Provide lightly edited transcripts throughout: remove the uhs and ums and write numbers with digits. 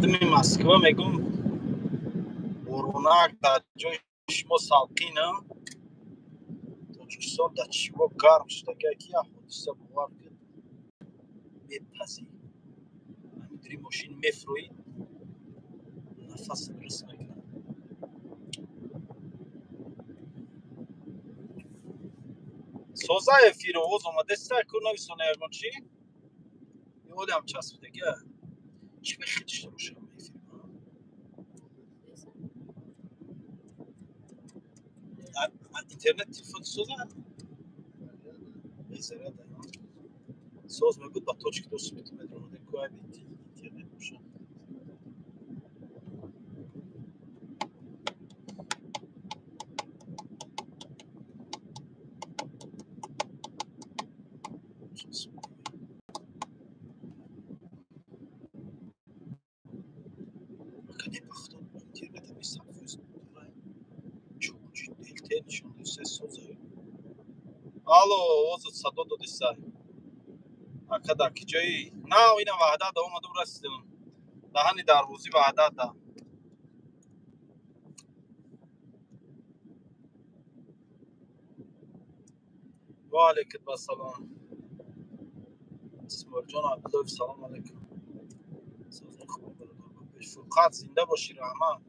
Мардуми Москва мегум, боронак дар ҷои шумо салқина. Тоҷикистон дар чиво гарм шудага, ки як ҳодиса, бовар кун, мепазӣ. Ҳамин дри мошин мефурӯӣ, нафас дуруст мекунад. Соза эфир овоз омадеста ку, нависона ягон чӣ? Олиам часпидага. Чӣ бехидишта бошам эфир? Интернет телефон соза? Безаряда. Соз мебуд, ба точки доступ медаромадем, ку айби интернет бошад. Интернет 20%. Алло, овозат садо додиса. Ака, дар ки ҷои? Нав ина Ваҳдат омадум, расидам. Даҳани дарвозӣ Ваҳдат да. Ва алайкум ассалом. Исмоилҷон Абдуллоев, салом алайкум. Созон хуб, бародар, ба пеш. Фурқат, зинда бошӣ, раҳмат.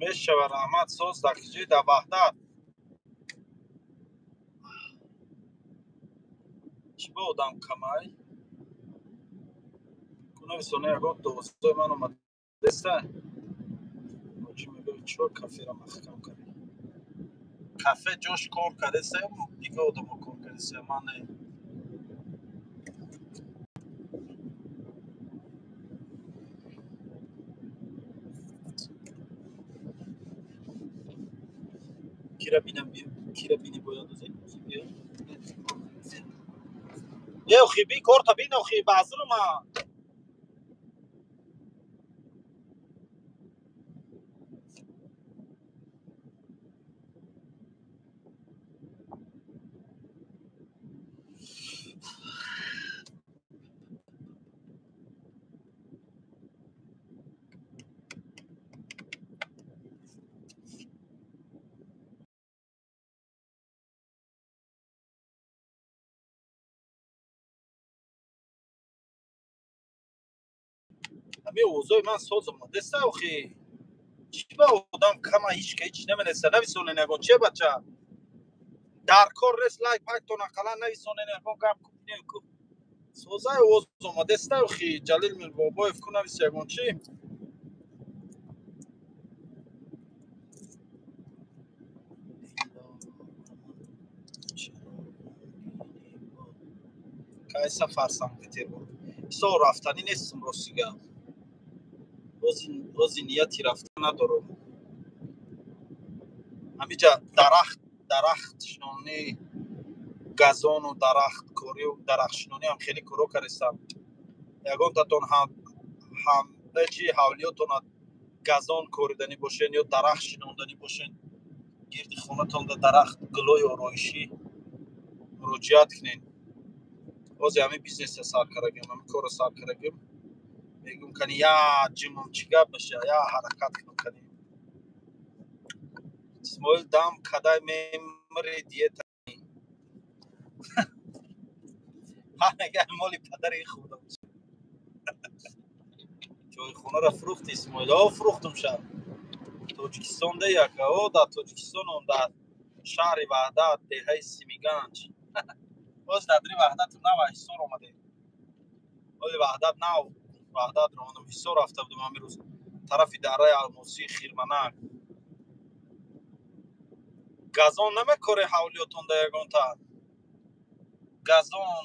Мешава, раҳмат. Соз, дар ки ҷои? Дар Ваҳдат. Чӣ ба одам камай? Ку нависона ягон дозои ман омадеста? Ҳоҷӣ мегӯяд, чо кафера маҳкам кардӣ? Кафе ҷош кор кардеса, дига одамо кор кардеса, ман не. Кира бинам, кира бини бояд биё. Е, охи, би корта бин, охи, баъзурума. Ҳамин овозои ман соз омадеста, охи? Чӣ ба одам кама, ҳеч ка ҳеч наменеса? Нависонен ягон че, бача. Дар кор рест, лайк пайтон ақаллан нависонен ягон гап ку. Ку созаи овоз омадеста, охи? Ҷалил Мирбобоев, ку навис ягон чӣ. Кай сафар Санкт-Петербург? Исо рафтанӣ нестам, рости гап. Ози нияти рафтан надорам. Ҳамиҷа дарахтшинонӣ, газону дарахткорию дарахтшинонӣ ҳам хеле коро кардестам. Ягонтатон ҳам чи ҳавлиётона газон кориданӣ бошен ё дарахт шинонданӣ бошен, гирди хонатонда дарахт, гулои ороишӣ, муроҷиат кунед. Ози ҳамин бизнеса сар кардагим, ҳамин корро сар кардагим. Мегӯм, кани я ҷимум, чӣ гап меша, я ҳаракат кунам кани. Исмоил, дам кадай мемри, диета. Ҳа, мега, моли падари худам. Ҷои хонаро фурӯхти, Исмоил? О, фурӯхтум шаб. Тоҷикистон де яка, о, дар Тоҷикистонам, дар шаҳри Ваҳдат, деҳаи Симиганҷ. Боз дар дри Ваҳдату нав Ҳисор омадем. Оли Ваҳдат нав, Ваҳдат ромадам. Ҳисор рафта будам ҳамин рӯз. Тарафи дараи Алмосӣ, Хирманак. Газон намекоре ҳавлиётонда ягонта? Газон,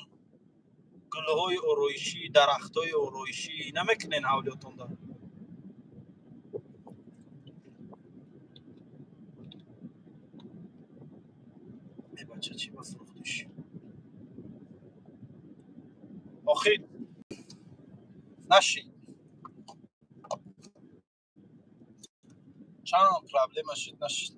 гулҳои ороишӣ, дарахтҳои ороишӣ намекунен ҳавлиётонда? Э, бача, чӣ ба фурӯхтиш? Охир нашид. Чанд проблема шуд, нашид.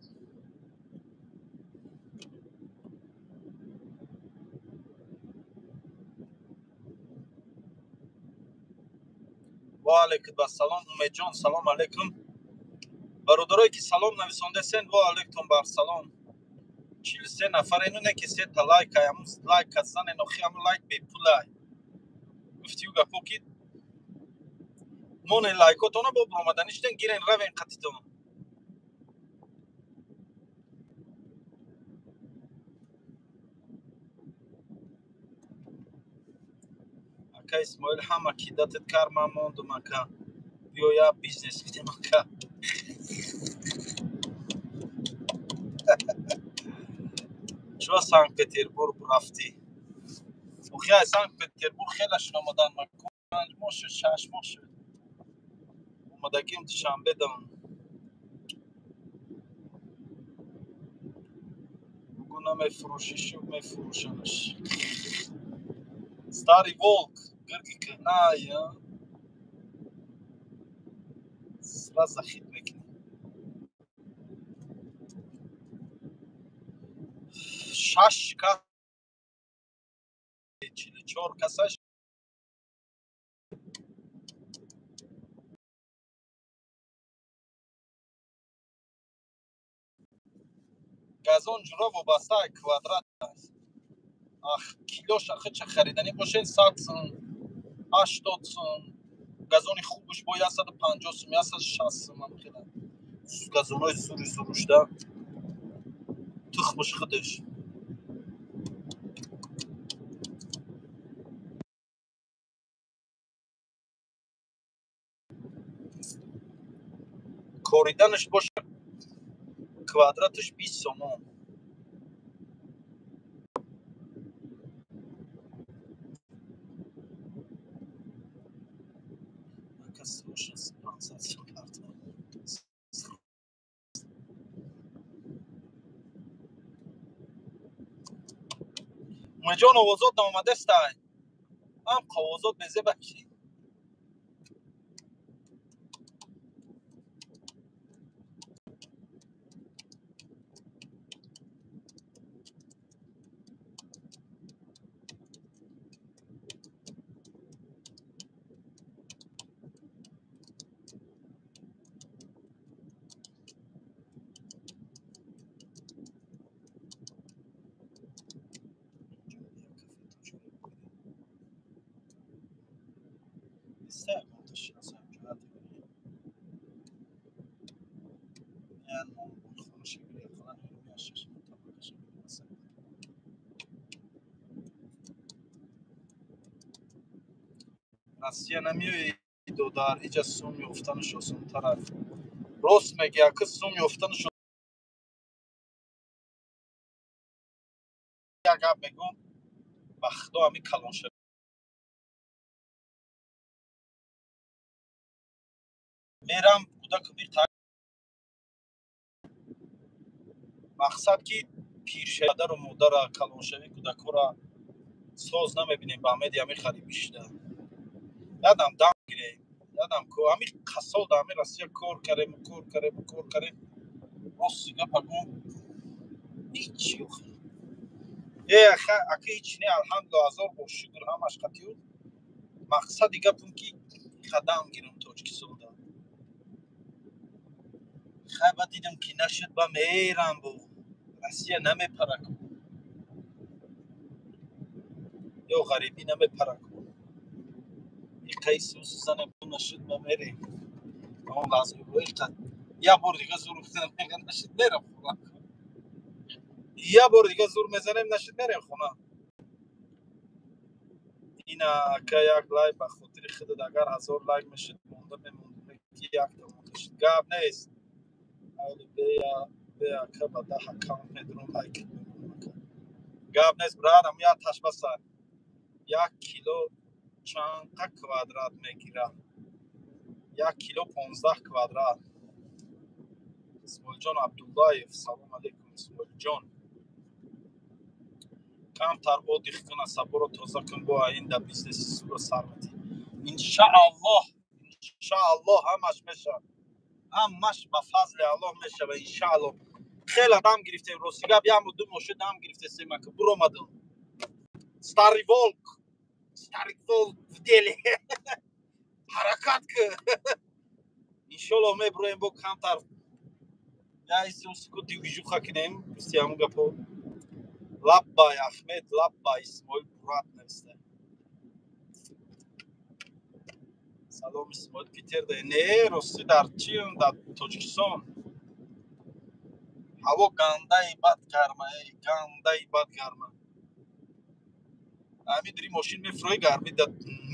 Ва алайкум ассалом, Умедҷон, салом алайкум. Бародарое ки салом нависондасен, ва алайкум барсалом. 43 нафар ино не ки сета лайк ай, ҳамун лайк занен, охи ҳамун лайк бепулай. Гуфтию гапо ки монен лайкотона, бо баромаданӣ шуден, гирен равен қатитон. Ака Исмоил, ҳама кидатет кар, ман мондум, ака. Биё я бизнес кунем, ака. Чура Санкт-Петербург рафтӣ? Охи ай Санкт-Петербург хелашон омадан. Ман 5 моҳ шуд, 6 моҳ шуд. Омадагим Душанбе дам. Бугу намефурӯшӣ, шу мефурӯшанаш. Старый волк, гирги кӯҳная. Сразу хит мекунӣ. Шаш кас, 44 касаш. Газон ҷура вобаста ай квадрат аст. Ах, килоша хича хариданӣ бошен 100 сум, 80 сум. Газони хубаш бо 150 сум, 160 сум ам хела. Газонои зури зурушда. Тухмаш худаш. Кориданаш боша квадраташ 20 сомон. Ака, срочно 500 сум партон. Умедҷон, овозот наомадестай. Ам овозот безеба ки. Россия намеои, додар, иҷа сум ёфтанаш осонтар аст. Рост мегӣ, ака, сум ёфтанаш. Як гап мегӯм, ба худо, ҳамин калонша мерам, кӯдаку мақсад ки пирша, падару модара, калоншавӣ кӯдакҳоро соз намебинем. Ба умеди ҳамин ғарибӣ шуда ядам дам гирем, ядам ҳамин қассол дар ҳамин Россия кор карему, кор карему, кор карем. Рости гапа гӯм, ҳичи э ака, ҳичи не, алҳамдулилла, ҳазор бор шукр, ҳамаш қатиу. Мақсади гапам ки қадам гирам Тоҷикистонда. Хай, ба дидам ки нашуд, ба мерам, бо Россия намепараку ё ғарибӣ намепараку. Иқаи сус занем, нашуд, ба мерем. Он лаҳза як бор дига зур мега, нашуд, мерам хона. Як бор дига зур мезанем, нашуд, мерем хона. Ина, ака, як лайк ба хотири худат. Агар 1000 лайк мешуд, монда мемондум, ки якта монда шуд. Гап нест. Ака, ба 10 аккаунт медурам, лайк. Гап нест, брат, ам як ташбаса. 1 кило чанқа квадрат мегирад? 1 кило 15 квадрат. Исмоилҷон Абдуллаев, салом алейкум, Исмоилҷон. Камтар отдых кун, асаборо тоза кун, бо аинда бизнеси суро сар метӣ. Иншааллоҳ, иншааллоҳ, ҳамаш мешавад, ҳамаш ба фазли Аллоҳ мешава, иншааллоҳ. Хеле дам гирифтем, рости гап, як ду моҳ шуд дам гирифтесем, ака, буромадам. Старый волк, старый волк в деле, ҳаракат ки. Иншоллоҳ, мебуроем, бо камтар яисуску движуха кинем, гуфти ҳамун гапо. Лаббай, Ахмед, лаббай, Исмоил брат нависта. Салом, Исмоил, Питерда? Не, рости, дар чиам, дар Тоҷикистон. Ҳаво гандаи бад гарма, гандаи бад гарма. Ҳамин дри мошин мефурӯи, гарми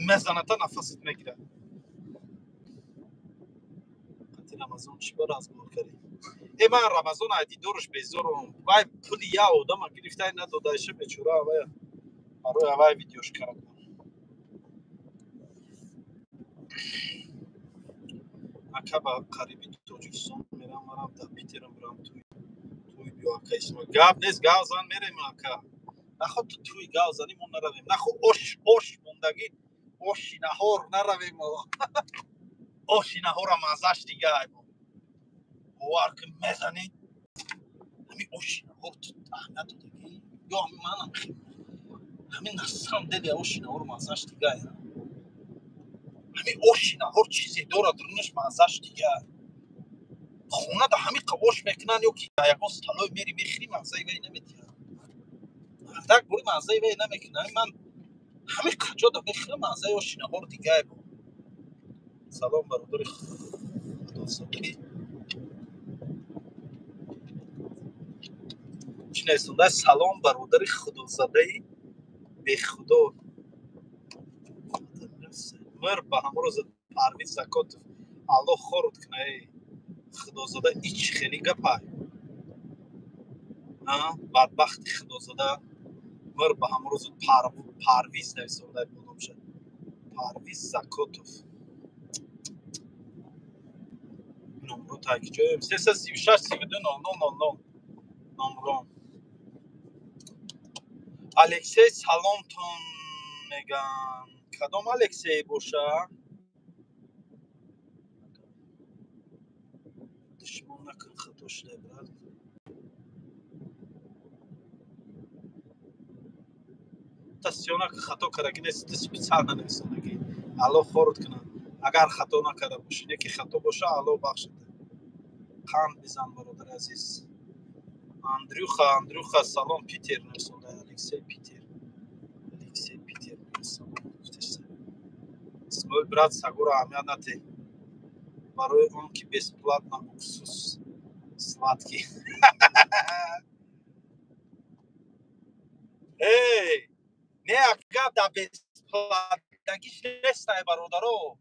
мезаната, нафасат мегирад. Қати Рамазон чӣ бор разбор кардӣ? Э, ман Рамазон ай дидораш безорам. Вай пули як одама гирифта, надодааша, бечора. Вай барои авай видеош кардам. Ака, ба қариби Тоҷикистон мерам, марам дар Питерам, бирам туй. Туй биё, ака Исмоил. Гап нест, гав зан, мерем, ака. Наход ту туй гав занӣ, мо наравем? Наход ош мондагӣ, оши наҳор наравем? Оши наҳора маззаш дигай, бовар кун, мезанӣ ҳамин оши наҳор. Ту аҳамият додагӣ ё ҳамин манам? Ҳамин на самом деле оши наҳор маззаш дигай. Ҳамин оши наҳор чизе дорад, рунаш маззаш дигай. Хона да ҳамин ош мекунанд ё ки ягон столовой мери мехӯри, маззаи вай наметиҳад. Мардак бори маззаи вай намекунад. Ман ҳамин қаҷо да мехӯрам, маззаи оши наҳор дигай. Салом, бародари худосоқӣ. Чӣ нависонда? Салом, бародари худозадаи бехудо. Мир ба ҳамрӯз, Парвиз Закотов. Аллоҳ хорут куна, эй худозада. Ич хеле гапай, бадбахти худозада. Мир ба ҳамрӯз, Парвиз нависонда бодомша. Парвиз Закотов, номро таки ҷоем: 336 32 00 00 номро. Алексей саломтон меган. Кадом Алексей боша? Душмон накун, хато шуда, брат. Тасиёна хато кардаги нест, ту специально нависондагӣ. Аллоҳ хорут кунад, агар хато накарда бошӣ. Не ки хато боша, Аллоҳ бахшад. Қанд бизан, бародари азиз. Андрюха, Андрюха, салом, Питер нависонда. Алексей Питер, Алексей Питер, салом гуфтеста. Исмоил брат, сагура аҳамият натеҳ, барои он ки бесплатно уксус сладкий. Эй, не, ака, да бесплатнагиш нестай, бародаро.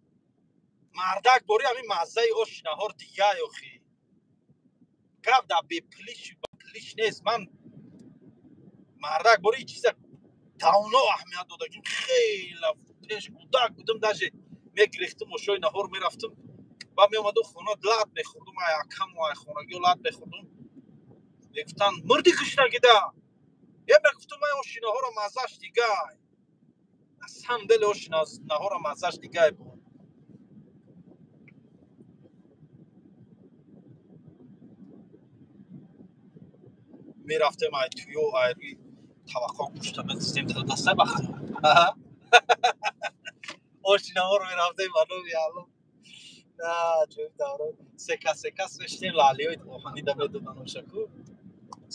Мардак бори ҳамин маззаи оши наҳор дигай охи. Гап да беплиш плиш нест. Ман, мардак бори, чиза давно аҳамият додагим. Хеле пеш кӯдак будам, даже мегирехтам ошои наҳор, мерафтам ба меомадам хона, лат мехӯрдум. Ай акаму ай хонагиё лат мехӯрдум, мегуфтанд: «Мурди гушнагида». Е, мегуфтум: «Ай оши наҳора маззаш дигай». На самом деле оши наҳора маззаш дигай буд. Мерафтем ай туё, ай рӯи таваққо гӯшта мезистем дастаи бахти оши наҳор мерафтем. Ба номи Алло, ҷои давра сека секас мешинем, лаълиҳои оҳанида медодан ошаку.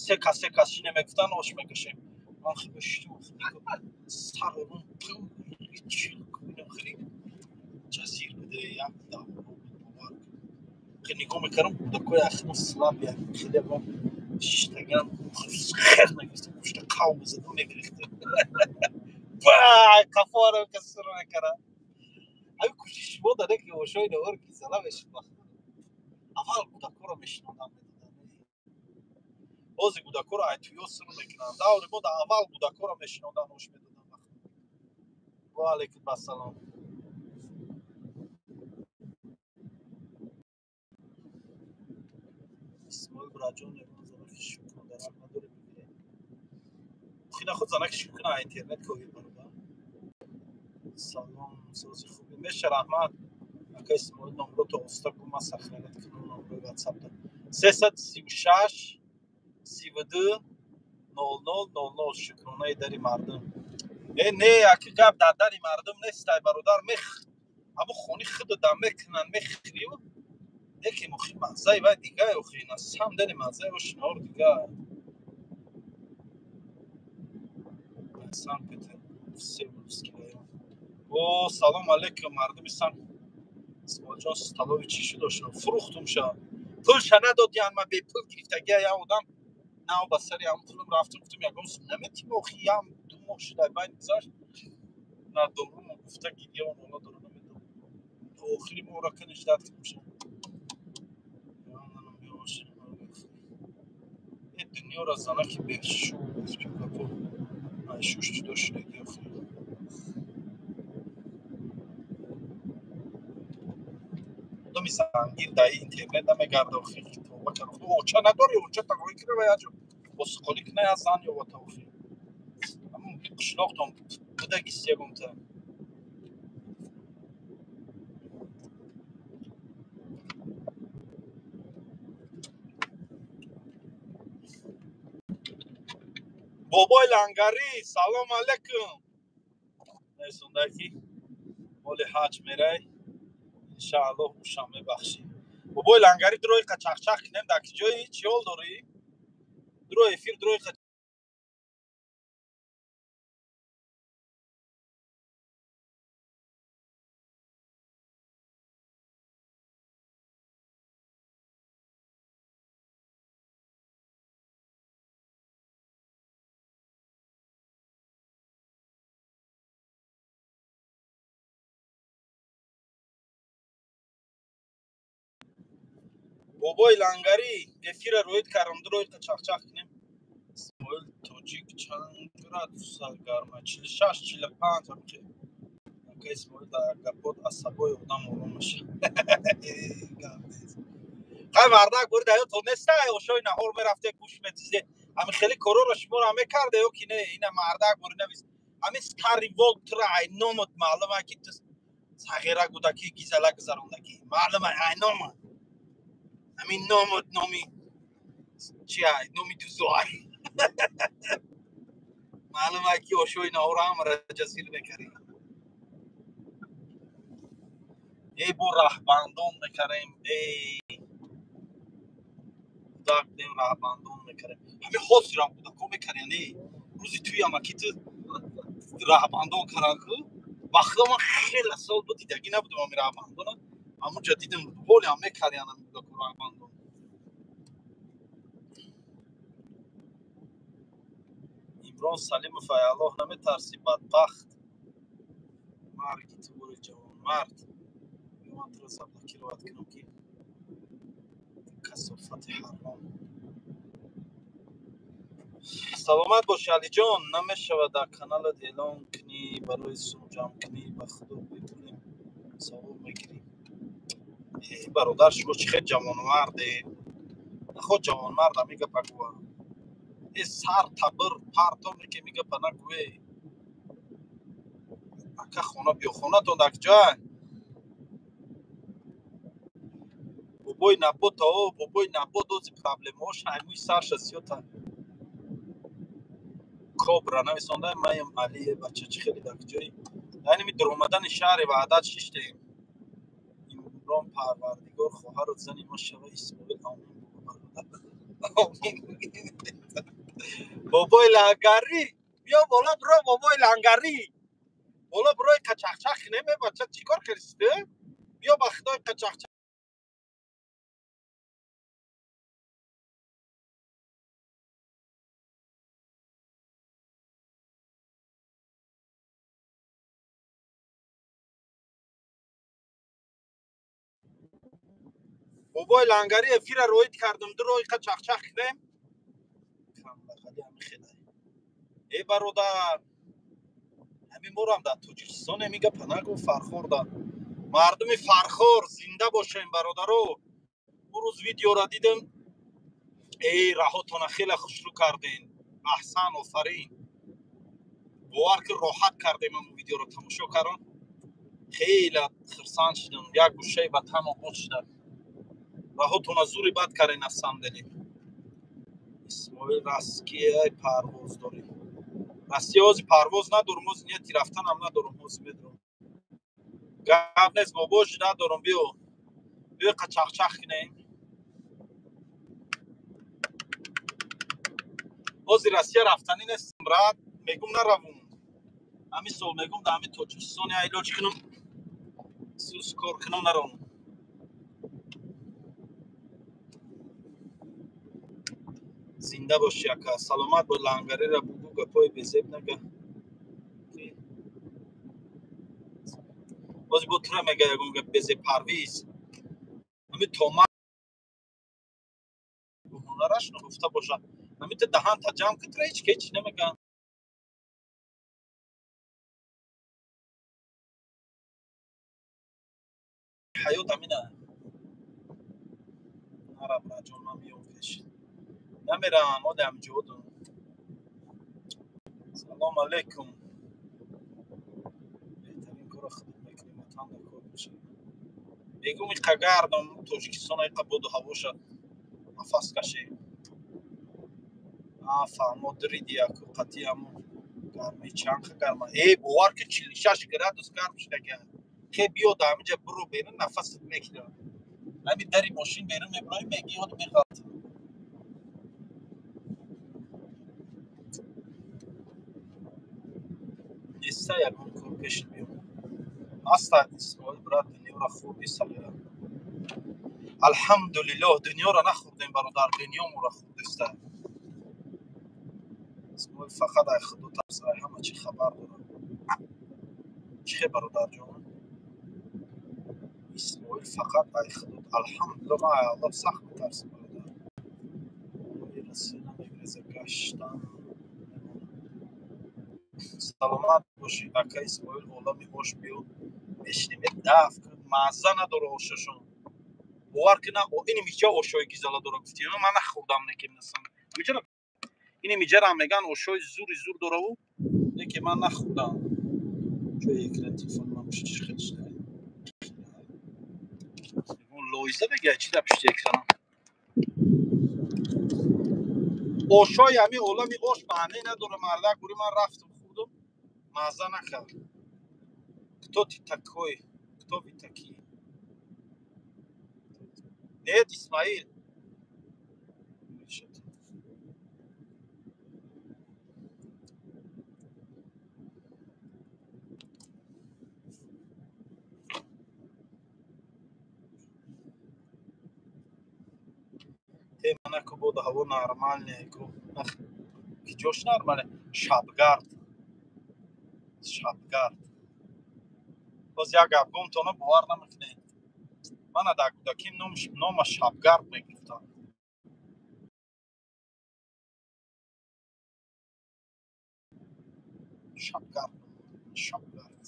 Сека секас шине мегуфтан, ош мекашем. Ман сар хеле ҷазир буде, як давра буд, бовар. Хеле нигоҳ мекардам, кӯдакои ахно слаб, хеле шиштаган, хер мегирифтам, гӯшта қав мезадам, мегирифтам, вай, қафоро касур мекардам. Ҳамин кӯшиши шумо дар ки ошои наҳор ки зала мешуд, аввал кӯдакҳоро мешинондам, медодам. Ҳозир кӯдакҳоро ай туё сир мекунанд. Даври мо дар аввал кӯдакҳоро мешинондан, ош медоданд. Ва алайкум ассалом. Исмоил браҷон, ягон занаки шукрон дарак надорӣ бигирем? Охи наход занаки шукрона интернет ковид, бародар. Салом, сози хубӣ меша, раҳмат. Ака Исмоил, номрото оста гу, ман сохранять кунам номрои ватсапта. 336 32 00 00. Шукронаи дари мардум. Э, не, аки гап дар дари мардум нест, ай бародар, мех ҳамо хони худо мекунанд, мехӯрию, лекин охи маззаи вай дига, охи на сам дели маззаи ошинаор дига. Санкт Петербург, Всеволожский район. О, салом алейкум, мардуми сан. Исмоилҷон, столовый чӣ шуд, ошино? Фурӯхтумша. Пулша надодиян, ман бепул гирифтагия як одам нав ба сари ҳамн пулам рафтам, гуфтам, ягон сум наметим, охи ям 2 моҳ шуда байн гузашт, надоруму гуфта гирён ола дору намедонам. То охири моҳра кани ждать кунамша. Э, дунёра занаки бешу гуфтю гапо. Ай шуш ҷудо шудаги охи. Одами зангир дар интернет намегарда, охи, тавба кар. Оча надори, оча тагоӣ кира ва яҷо босиқолӣ кина, я зан ёвата охи. Ҳамун қишлоқтон будагист ягонта. Бобои Лангарӣ, салом алейкум. Несонда ки моли ҳаҷ мерай, иншааллоҳ ушам мебахшӣ. Бобои Лангарӣ, дурои қачақчақ кунем, дар ки ҷои чӣ ҳол дорӣ? Дуро эфир, дурои. Бобои Лангарӣ, эфира роид кардам, дурои қачақчақ кунем. Исмоил Тоҷик, чанд градуса гарма? 46, 45 ҳамче. Ака Исмоил, дар гапот асабои одам ором мешавад. Гап нест. Хай, мардак, бори даётон неста, ошои наҳор мерафте, гӯш медизде. Ҳамин хеле корора шуморо мекарде ё ки не? Ина мардак, бори навис. Ҳамин старый волк тура ай номот маълума ки ту сағира гудаки гизала гузарондагӣ. Маълума ай номат. Ҳамин номот номи чи ай? Номи дузоай. Маълума ки ошои наҳорро ҳамаро ҷасир мекардӣ. Эй, бо раҳбандон мекардем, эй кӯдак будем, раҳбандон мекардем. Ҳамин ҳозирам кӯдако мекардем, эй рӯзи туяма ки ту раҳбандон кардан ку. Ба худо, ман хеле сол буд дидагӣ набудам ҳамин раҳбандона. Ҳамунҷа дидам, ҳолиам мекардем ҳамин кӯдако раҳбандон. Имрон Салимов, ай Аллоҳ наметарсӣ, бадбахт? Марги ту бори ҷавонмард. Ё ман туро заблокировать кунам ки касофати ҳаром. Саломат бошӣ, Алиҷон. Намешавад дар каналат эълон кунӣ барои сум ҷамъ кунӣ? Ба худо бипулем, савоб мегирӣ. Э, бародар, шумо чӣ хел ҷавонмарде? Наход ҷавонмард ҳамин гапа гӯва. Э, сар табир партоне ки ҳамин гапа нагӯе. Ака, хона биё, хонатон дар куҷоа? Бобои Набота, о бобои Набот, ози проблемаош ҳаймӯи сарша зиёдта. Кобра нависонда, маям Алие, бача, чӣ хеле, дар куҷои? Айнами дуромадани шаҳри Ваҳдат шиштем. Имрон, парвардигор хоҳару зани мо шава. Исмоил, омин бугу, бародар. Омин. Бобои Лангарӣ, биё боло, биро, бобои Лангарӣ. Боло бирои қачақчақ кунем, э бача, чӣ кор кардисти? Биё, ба худои қачақчақ. Бобои Лангарӣ, эфира роид кардам, ду рои қачақчақ кунем. Э, бародар, ҳамин морам дар Тоҷикистон ҳамин гапа нагӯ. Фархорда, мардуми Фархор, зинда бошем, бародаро. Ӯ рӯз видеора дидем. Эй, раҳотона хеле хушрӯ кардем, аҳсан, офарин. Бовар ки, роҳат кардем. Ҳамн видеоро тамошо кардам, хеле хурсанд шудам. Як гӯшаи ватан обод шуда. Раҳотона зури бад кардем, на самом деле. Исмоил, Россия парвоз дорем? Россия ҳози парвоз надорум, ҳози нияти рафтанам надорум. Ҳози медорам, гап нест, бобош, надорум. Биё, биё, қачахчах кунем. Ҳози Россия рафтанӣ нестам, брат. Мегум, наравум. Ҳамин сол мегум, дар ҳамин Тоҷикистон я илоҷ кунам, сус кор кунам, наравум. Зинда бошӣ, ака, саломат бо. Лангарира бугӯ, гапҳои безеб нага. Бози бо тура мега ягон гап безеб. Парвиз, ҳамин тома ҳунараш нагуфта бошад. Ҳамин та даҳанта ҷамъ ки, тура ҳеч ҳеч намегӯянд. Ҳаёт ҳамина. Нара, браҷон, ман миём пеш. Намерам, оде ҳамҷодум. Салом алейкум. Беҳтарин кора худат мекунӣ, ватан дар кор бошад. Мегум, иқа гардам Тоҷикистон, иқа боду ҳавоша нафас кашем. А, фаҳмо, дриди яку қатъи ҳамо гарми, чанд гарма. Э, бовар ки, 46 градус гарм шудага. Хе, биё дар ҳаминҷа, биро берун, нафасат мегирад. Ҳамин дари мошин берун мебирои, меги ёд меғалт. Неста ягон кор пеш биём. Аста, Исмоил, брат, дунёра хӯрди, сағира. Алҳамдулиллоҳ, дунёра нахӯрдем, бародар, дунё моро хӯрдеста. Исмоил фақат ай худо тарс, ай ҳама чӣ хабар дорад. Чӣ хе, бародарҷон? Исмоил фақат ай худо. Алҳамдулиллоҳ, ман ай Аллоҳ сахт метарсам, бародар. Россия намегреза, гаштан. Саломат бошӣ, ака Исмоил. Олами ош биё, мешинем. Даф мазза надора ошашон, бовар ки, на. Ини миҷа ошои гизала дора, гуфти, ман нахӯрдам, некем насан. Ини миҷарам меган, ошои зури зур дораву, лекин ман нахӯрдам. Ҷои экран телефон ман чӣ хел шуда? Лоиза бега, чи дар пишти экранам? Ошои ҳамин олами ош маъне надора, мардак. Гури ман рафтам, хӯрдум, мазза накард. Кто ты такой? Кто вы такие? Нет, Исмаил. Теманаку, боду ҳаво нормальне ку. Киҷош нормале? Шабгард, шабгард. Боз як гап гумтона, бовар намекунед. Мана дар кӯдаким нома Шабгард мегуфтам. Шабгард, Шабгард.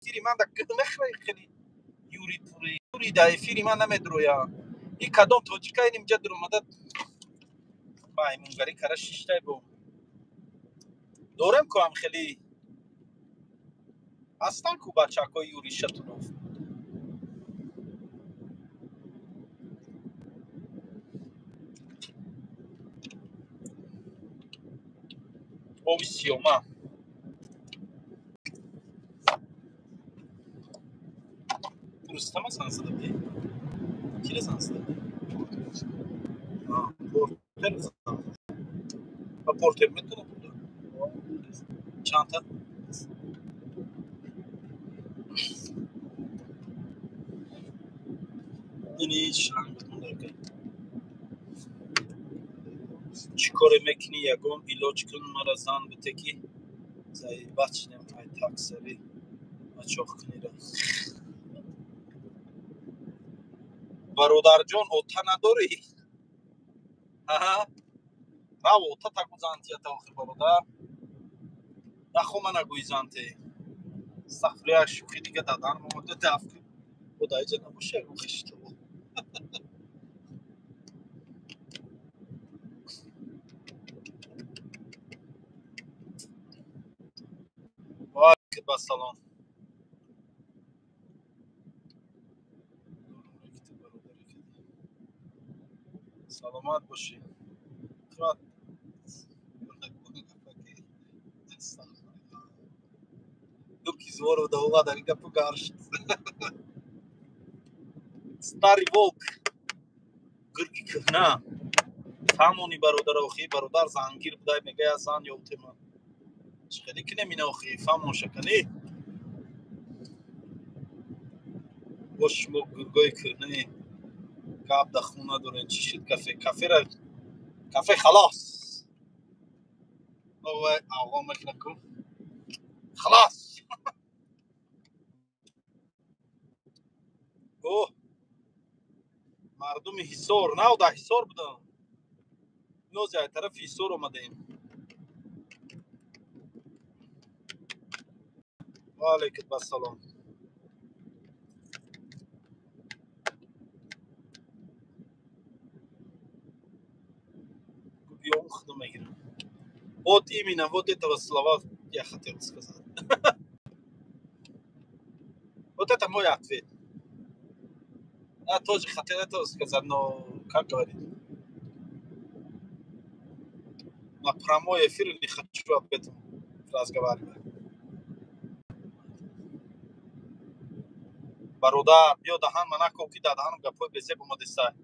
Эфири ман да мехӯри, хеле юри пури юри да эфири ман намедроя. И кадом тоҷика инимҷа дуромада, маймунгарӣ кара шиштай бо дорем ку. Ҳам хеле ҳастан ку бачакҳои Юри Шатунов. Ови сиёма. Рустама занг зада будӣ? Киро занг зада будӣ? Портер занг. Ба портер метавонад бурда? Чандта? Ини шланг монда. Чӣ коре мекунӣ, ягон илоҷ кун, мара зан бите, ки заебать шудем ай таксари мачоқкунира. Бародарҷон, ота надорӣ? Рав, ота тагу зантията охир, бародар. Нахо мана гӯи занте. Астағфируллоҳ, як шӯхи дига дадан омада даф. Бо даиҷа набоши ягон хишто. Ва алайкум ассалом. Саломат бошӣ. Дуки здорово да омада гапу гаршт. Старый волк, гурги кӯҳна. Фаҳмони бародар, охи бародар зангир будай, мега зан ёфтема. Чӣ хеле кинем ина охи, фаҳмон шакани. Бо шумо гургои кӯҳнаи гап да хун надорен. Чӣ шуд кафе? Кафера кафе халос. Ой, афғон мекунад ку. Халос. О, мардуми Ҳисор, нав дар Ҳисор будам. Нози ай тарафи Ҳисор омадаем. Ва алайкум ассалом. Биём, худо мегирам. Вот именно, вот этого слова я хотел сказать. Вот это мой ответ. Я тоже хотел это сказать, но, как говорит, на прямой эфир не хочу об этом разговаривать. Бародар, биё, даҳан ма накун, ки дар даҳанам гапҳои безеб омадеста.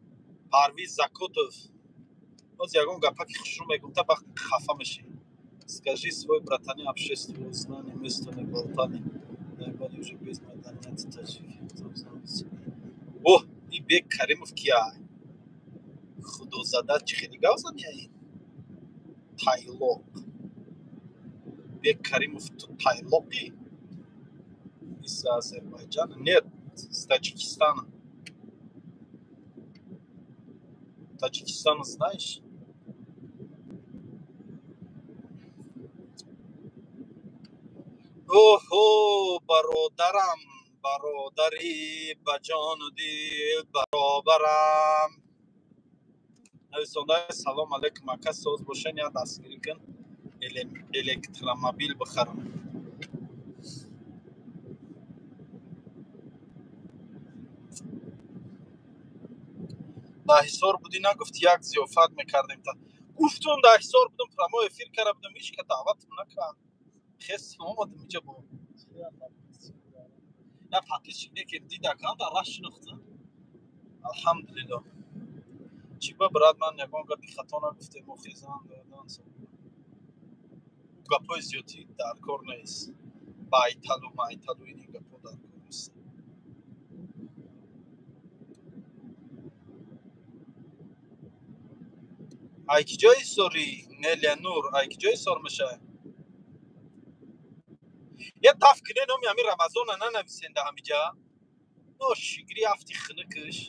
Парвиз Закотов. Боз ягон гапаки хушрӯ мегум, та бахт хафа мешӣ. Скажи свой братани общественного знания, место не болтали. Наебали уже без маданияти таҷики. О, и Бек Каримов кия? Худозада, чӣ хеле гап зани ин? Тайлоқ. Бек Каримов, ту тайлоқӣ? Из Азербайджана? Нет, с Таджикистана. Таджикистана знаешь? Оҳо, бародарам, бародарӣ ба ҷону дил баробарам. Нависонда: салом алейкум, ака, соз бошен, я дастгирӣ кун, электромобил бихарам. Дар Ҳисор будӣ, нагуфти, як зиёфат мекардем та. Гуфтум, дар Ҳисор будум, прямой эфир карда будум, ҳеҷ ка даъватам накард. Хес омадам инҷа бо. Я подписчик не ки дида кам дар раш шинохтам. Алҳамдулиллоҳ. Чӣ ба, брат, ман ягон гапи хато нагуфтем, охи зан додан. Гапҳои зиёдӣ дар кор нест. Байталу майталу ини гапҳо дар кор нест. Ай ки ҷои Ҳисорӣ, Нелия Нур, ай ки ҷои Ҳисор мешавад? Я таф кине, номи ҳамин Рамазона нанависен да ҳамиҷа. Но шигири афти хунукш.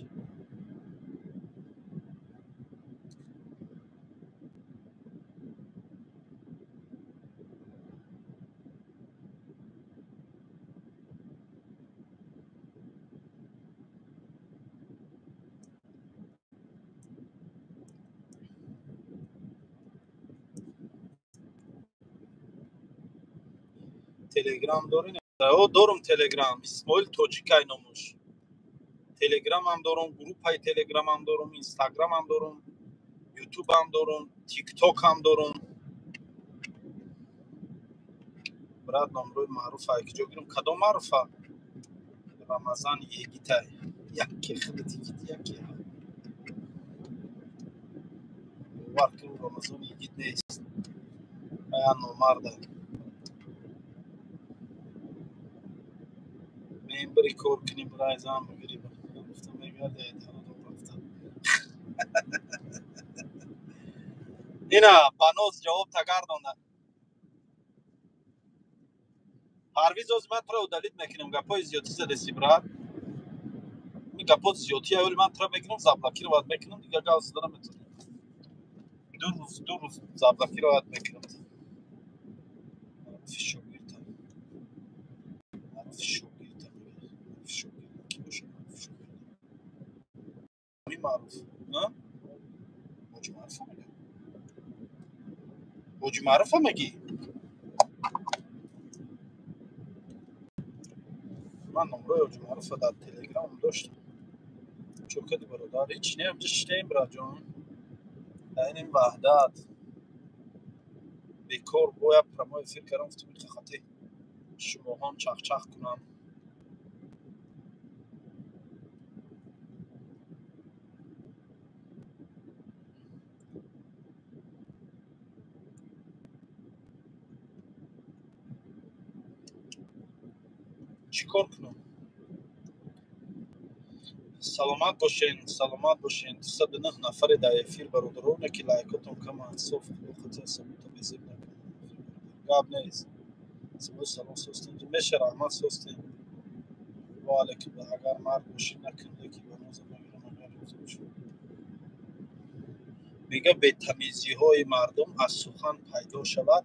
Телеграм дорӣ? О, дорум Телеграм. Исмоил Тоҷикай номуш. Телеграмам дорум, группаи Телеграмам дорум, Инстаграмам дорум, Ютубам дорум, Тиктокам дорум. Брат, номрои Маъруфа ай киҷо гирам? Кадом Маъруфа? Рамазан Егитай. Яке худат Йигит, яке. Бовар кун, Рамазон Йигит нест. Ая номарда. Бари кор кунӣ, бирай зан бигирӣ. Гуфтам, мегарда, рафта. Ина Баноз ҷавоб тагардонда. Парвиз, ози ман туро удалить мекунам, гапҳои зиёдтӣ задеси, брат. Ин гапҳо зиёдтӣ, аввали ман туро мекунам, заблокировать мекунам, дигар гап зада наметавонӣ. 2 рӯз, 2 рӯз заблокировать мекунам. Маъруфи шогирдам, маъруфи шогирдам, маъруфи шогирд ки бошад? Маъруфи шогирд, маъруф ҳоҷи Маъруфа мега, ҳоҷи Маъруфа мегӣ? Ман номрои ҳоҷи Маъруфа дар Телеграмам доштам. Чо кади, бародар? Ҳеч не, ҳамҷа шиштаем, братҷон, дар ин ваҳдат бекор. Бояд прямой эфир кардам, гуфтам хати шумоҳон чахчах кунам. Чӣ кор кунам? Саломат бошен, саломат бошен. 209 нафаре дар эфир, бародароне ки лайкотон кама. Соф худо сабута безеб накун, гап нест. Салом состен меша, раҳмат, состен. Ва алайкум. Агар мард бошӣ, накун, леки ба ноза мегирам, агар розӣ бошӣ. Мега, бетамизиҳои мардум аз сухан пайдо шавад,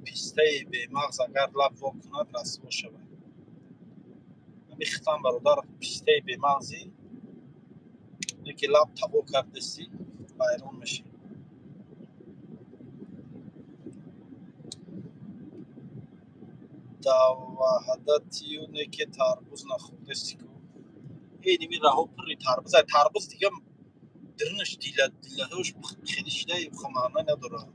пистаи бемағз агар лаб во кунад, расво шавад. Ҳами хитам, бародар, пистаи бемағзӣ ки лаб таво кардастӣ, вайрон мешӣ. Даваҳдатию неке тарбуз нахӯрдасти ку? Эними раҳо пурри тарбуз. Тарбуз дига дирнаш дилаҳош хеле шидаи, маъна надорад.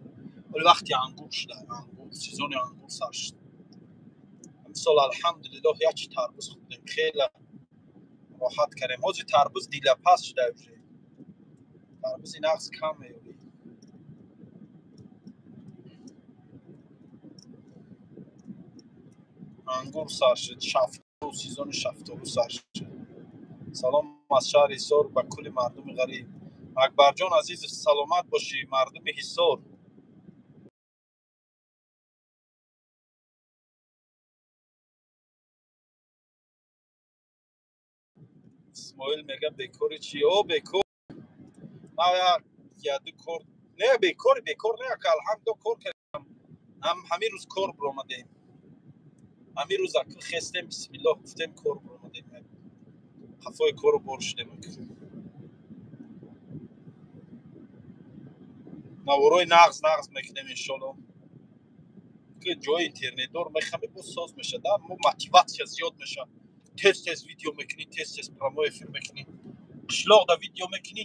Вале вақти ангур шуда, ангур, сезони ангур сар шуд. Мисол, алҳамдулиллоҳ, якчи тарбуз хӯрдем, хеле роҳат кардем. Ҳозир тарбуз дилапас шуда, уже тарбузи нағз кам меёбӣ. Ангур сар шуд, шафтолу, сезони шафтолу сар шуд. Салом аз шаҳри Ҳисор ба кулли мардуми ғариб. Акбарҷон азиз, саломат бошӣ, мардуми Ҳисор. Исмоил мега, бекори чи? О, бекор ма яду кор не, бекори бекор не, ака, алҳамдо, кор кардам. Ҳамин рӯз кор биромадем, ҳамин рӯз ака хестем, бисмиллоҳ гуфтем, кор биромадем, ҳафои кору бор шудем. Наворои нағз нағз мекунем, иншолло, ки ҷои интернетдор мехами, боз соз мешад, мо мотиватсия зиёд мешад. Тез тез видео мекунӣ, тез тез прямой эфир мекунӣ. Қишлоқ да видео мекунӣ,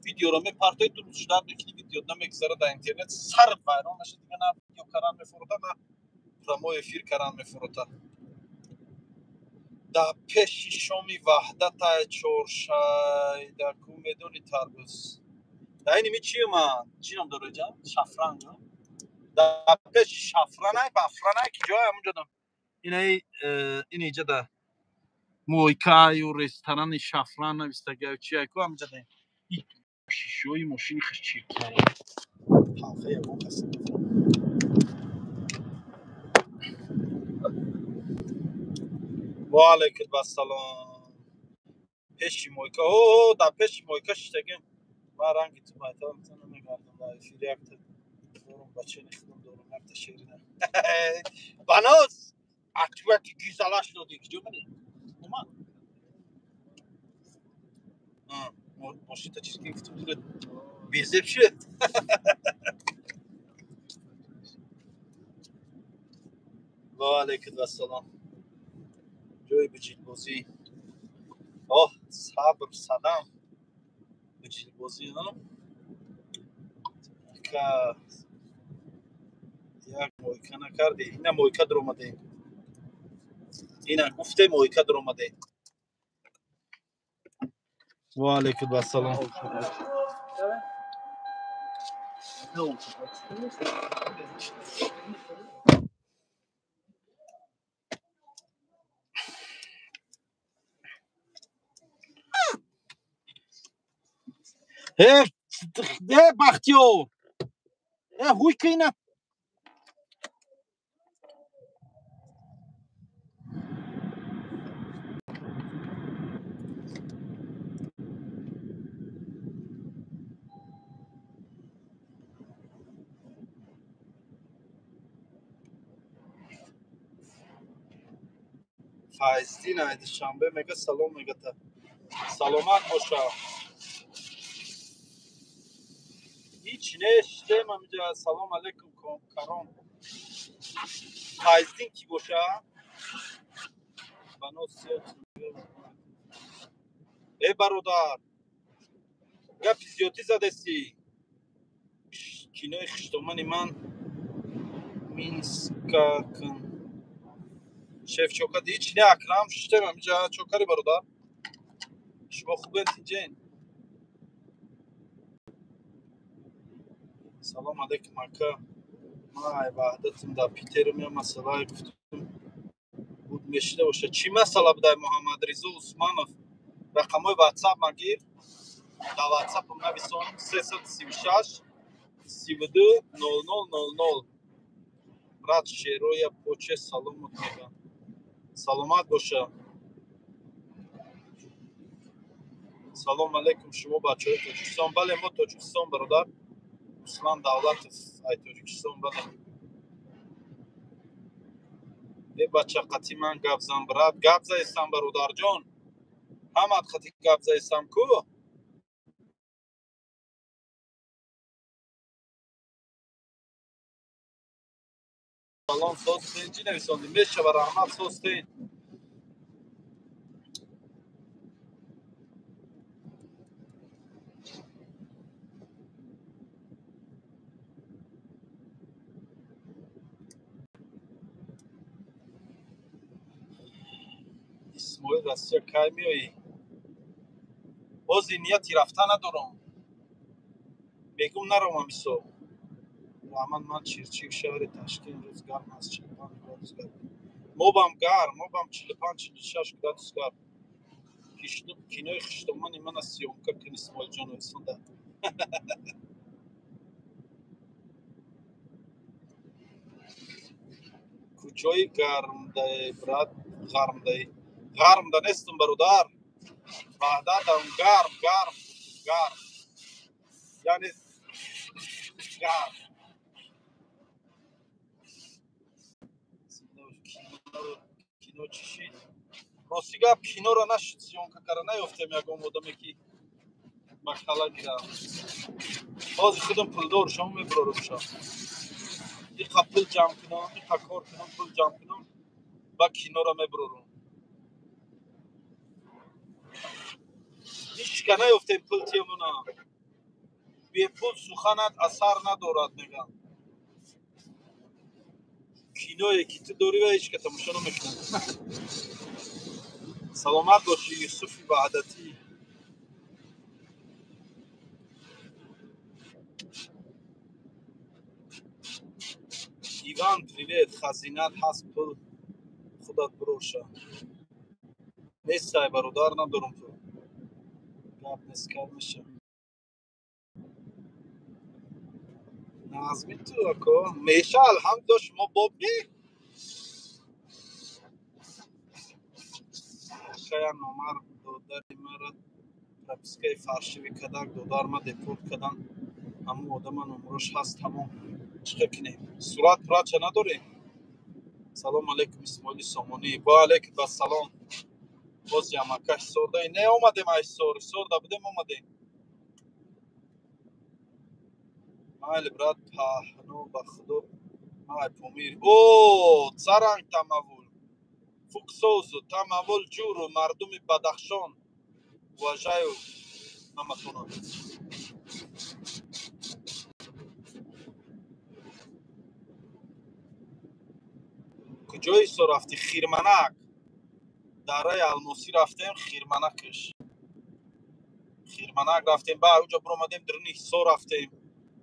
видеоро мепартои, 2 рӯз ждать мекунӣ, видео намегзара дар интернет, сарат вайрон мешад. Дига на видео кардан мефурота, на прямой эфир кардан мефурота. Дар пеши шоми Ваҳдатай чоршайдаку, медони тарбуз дар ини ми чи ман чӣ ном дора ҷа? Шафран. Дар пеши шафранай, бафранай, ки ҷоя ҳамунҷо инаи ин иҷа да мойкаю ресторани Шафран навистагаю чия ку, ҳамунҷа да шишои мошини хишчиркара ҳалқа ягон кас. Ва алайкум ассалом. Пеши мойка, о, дар пеши мойка шиштагим. Ман ранги ту майтам намегардам дар эфир. Якта дорум, бачаи худам дорум, якта шерина. Баноз, атвати гизалаш додӣ, киҷо мери? Омад мошинта чиз гуфтум, безеб шуд. Ва алайкум ассалом. Ҷои биҷилбозӣ, оҳ, сабр садам биҷилбозӣ ка як мойка накардӣ. Ина мойка дуромадем, ина гуфте, мойка дуромадем. Ва алайкум ассалом. Э, э, Бахтиёр! Э, ҳуй ки ина. Файздин ай Душанбе мега, салом мега та. Саломат боша. Ҳеч нештем амиҷа. Салом алейкум, каром. Файздин кӣ боша? Э, бародар, гапи зиёдӣ задестӣ. Кинои хиштомани ман Минска кун. Шеф чокад ҳеч не, Акрам, шиштем амиҷа. Чокари, бародар? Шумо хубен, тинҷен? Салом алейкум, ака. Ман ай Ваҳдатам, дар Питерам, я масъалае гуфтум буд, мешида боша. Чӣ масъала будай, Муҳаммадризо Усманов? Рақамҳои ватсап магир, дар ватсапам нависон: 336 32 00 00. Брат, шероя поче саломот мегам. Саломат боша. Салом алейкум, шумо бачаҳои Тоҷикистон? Бале, мо Тоҷикистон, бародар. Услан Давлатов ай Тоҷикистон, бале. Э, бача, қати ман гап зан, брат. Гап заистам, бародарҷон, ҳамат қати гап заистам ку. Салом, созтен? Чӣ нависондӣ? Мешава, раҳмат, созтен. Исмоил, Россия кай меоӣ? Бози нияти рафта надорам, мегум наромам исо. Раҳмат, ман Чирчик, шаҳри Ташкент. Рӯз гарм аст, 45 градус гарм. Мобам гарм, мобам 45, 46 градус гарм. Кинои хиштомани мана съёмка кун, Исмоилҷон нависонда. Куҷои гармдаe, брат? Ғармдаи? Ғармда нестам, бародар, Ваҳдатам. Гарм, гарм, гарм, яъне гарм. Кино чӣ шид? Рости гап, киноро нашид съёмка кара, наёфтем ягон одаме ки ба кала гирам. Ҳозир худам пулдор шом мебурорам шам. Иқа пул ҷамъ кунам, иқа кор кунам, пул ҷамъ кунам, ба киноро мебурорам. Ҳичка наёфтем пул тиёмона. Бепул суханат асар надорад, мегӯям. Киное ки ту дорӣ ва ҳечка тамошо намекунад. Саломат бошӣ, Юсуфи Ваҳдатӣ. Иван, привет. Хазинат ҳаст пул, худат буроша. Нестай, бародар, надорам пул. Гап нест, кар меша. Назми ту, ако? Меша, алҳамдулилла. Шумо боб не? Акая, номар додари мара пропискаи фальшивый кадак, додарма депорт кадан. Ҳамун одама номрош ҳаст, ҳамон чиқа кинем? Сурат пурача надорем. Салом алейкум, Исмоили Сомонӣ. Ва алейкум ассалом. Боз ямака Ҳисорда не омадем, а Ҳисор, Ҳисорда будем, омадем. Майли, брат, паҳно ба худо. Май Помир. О, царанг тамавул фуксозу тамавул ҷуру мардуми Бадахшон, уважаю ҳаматона. Куҷои Ҳисор рафтӣ? Хирманак, дараи Алмосӣ рафтем, Хирманакш, Хирманак рафтем. Ба уҷо биромадем, даруни Ҳисор рафтем,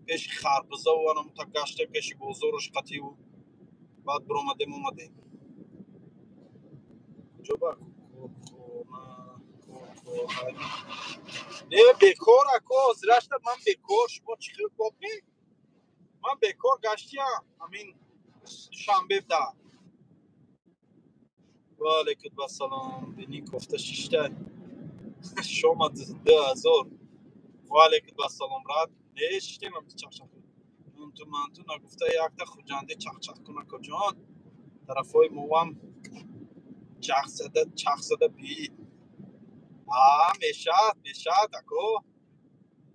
пеши харбузаву анамута гаштем, пеши бозоруш қативу, баъд биромадем, омадем. Куҷо ба корхона? Не, бекор, ако, ҳозирашта ман бекор. Шумо чӣ хел гопи? Ман бекор гаштиям ҳамин Душанбе да. Ва алайкум ассалом. Бини кофта шишта шома 2000. Ва алайкум ассалом, брат. Не шиштем, ам чақчақ. Манту манту нагуфта якта Хуҷанди чақчақ куна коҷон. Тарафҳои мовам чақ зада, чақ зада биид. А, мешавад, мешавад, ако.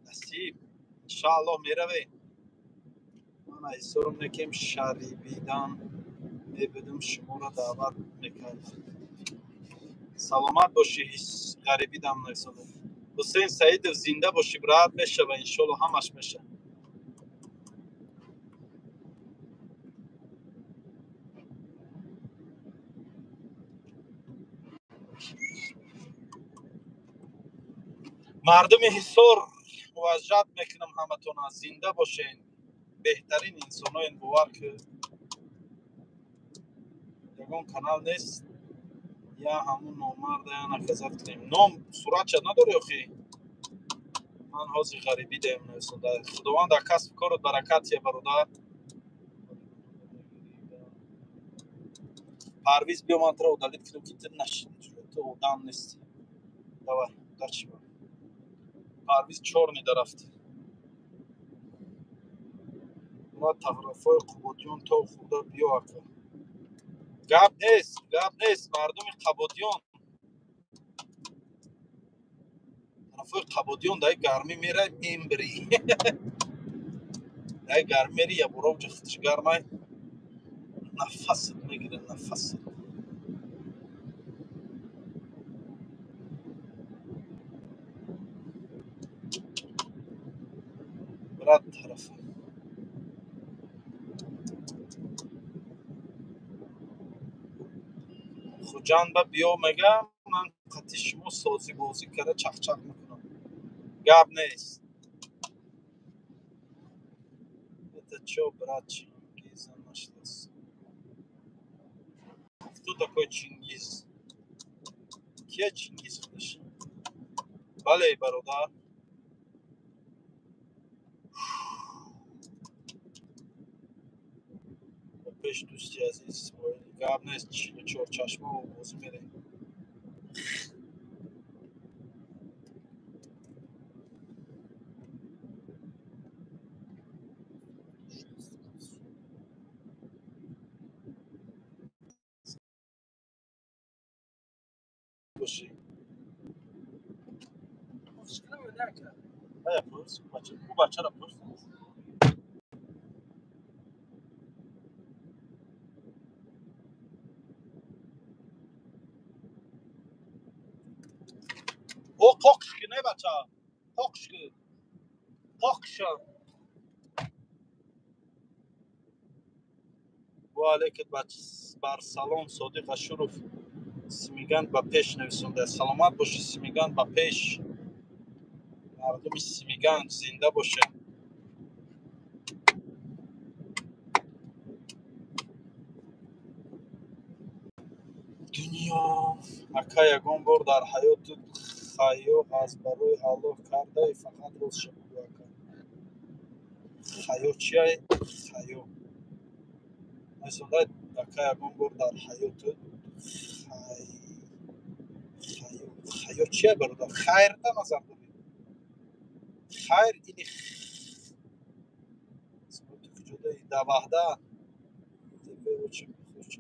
Насиб. Иншааллоҳ меравем. Ман айсорам некем шарибидан мебудум, шуморо даъват мекардам. Саломат бошӣ, ғарибидам нависонда. Ҳусейн Саидов, зинда бошӣ, брат, мешава, иншоаллоҳ ҳамаш мешава. Мардуми Ҳисор муваззаф мекунам ҳаматона, зинда бошен. Беҳтарин инсоноен, бовар ки ягон канал нест. Я ҳамун номарда я наказать кунем. Ном суратша надори охи? Ман ҳозир ғарибӣ даем нависонда. Худованд дар касбу корот баракат тия, бародар. Парвиз, биё, ман туро удалить кунам, ки ту нашиди, ту одам нестӣ. Давай, удачи вам. Парвиз чорни дарафт. Брат, тарафҳои Қубодиён то хӯрда биё, ака. Гап нест, гап нест, мардуми Қабодиён. Тарафҳои Қабодиён дар гармӣ мерай, мембирӣ. Дар гармӣ мери, ябора уҷа худш гармай. Нафасат мегирад, нафасат. Брат, тарафа. Хуҷанд ба биё, мега, ман қати шумо созӣ бозӣ карда чақчақ мекунам. Гап нест. Это чё, брат, Чингиза нашлась? Кто такой Чингиз? Кия Чингиз худаш? Бале, бародар. Ба пеш, дӯсти азиз Исмоил. Гап нест, 44 чашма бозӣ мерем. Бошӣ. Ая пурс, ӯ бачаро пурс. О, қоқш ки не, бача. Қоқш ки. Қоқша. Ва алайкум бар салом, Содиқ Ашуров. Симиган ба пеш нависонда. Саломат бошӣ, Симиган ба пеш. Мардуми Симиган зинда бошед. Дунё ака, ягон бор дар ҳаётут хайё аз барои Аллоҳ кардаи? Фақат ростша бигӯ, ака. Хайё чия? Хайё. Нависонда, ака, ягон бор дар ҳаётут хайё, хайё чия, бародар? Хайрта назар дорӣ? Хайр или ту куҷодаи? Дар Ваҳдат. Тебе очень похож.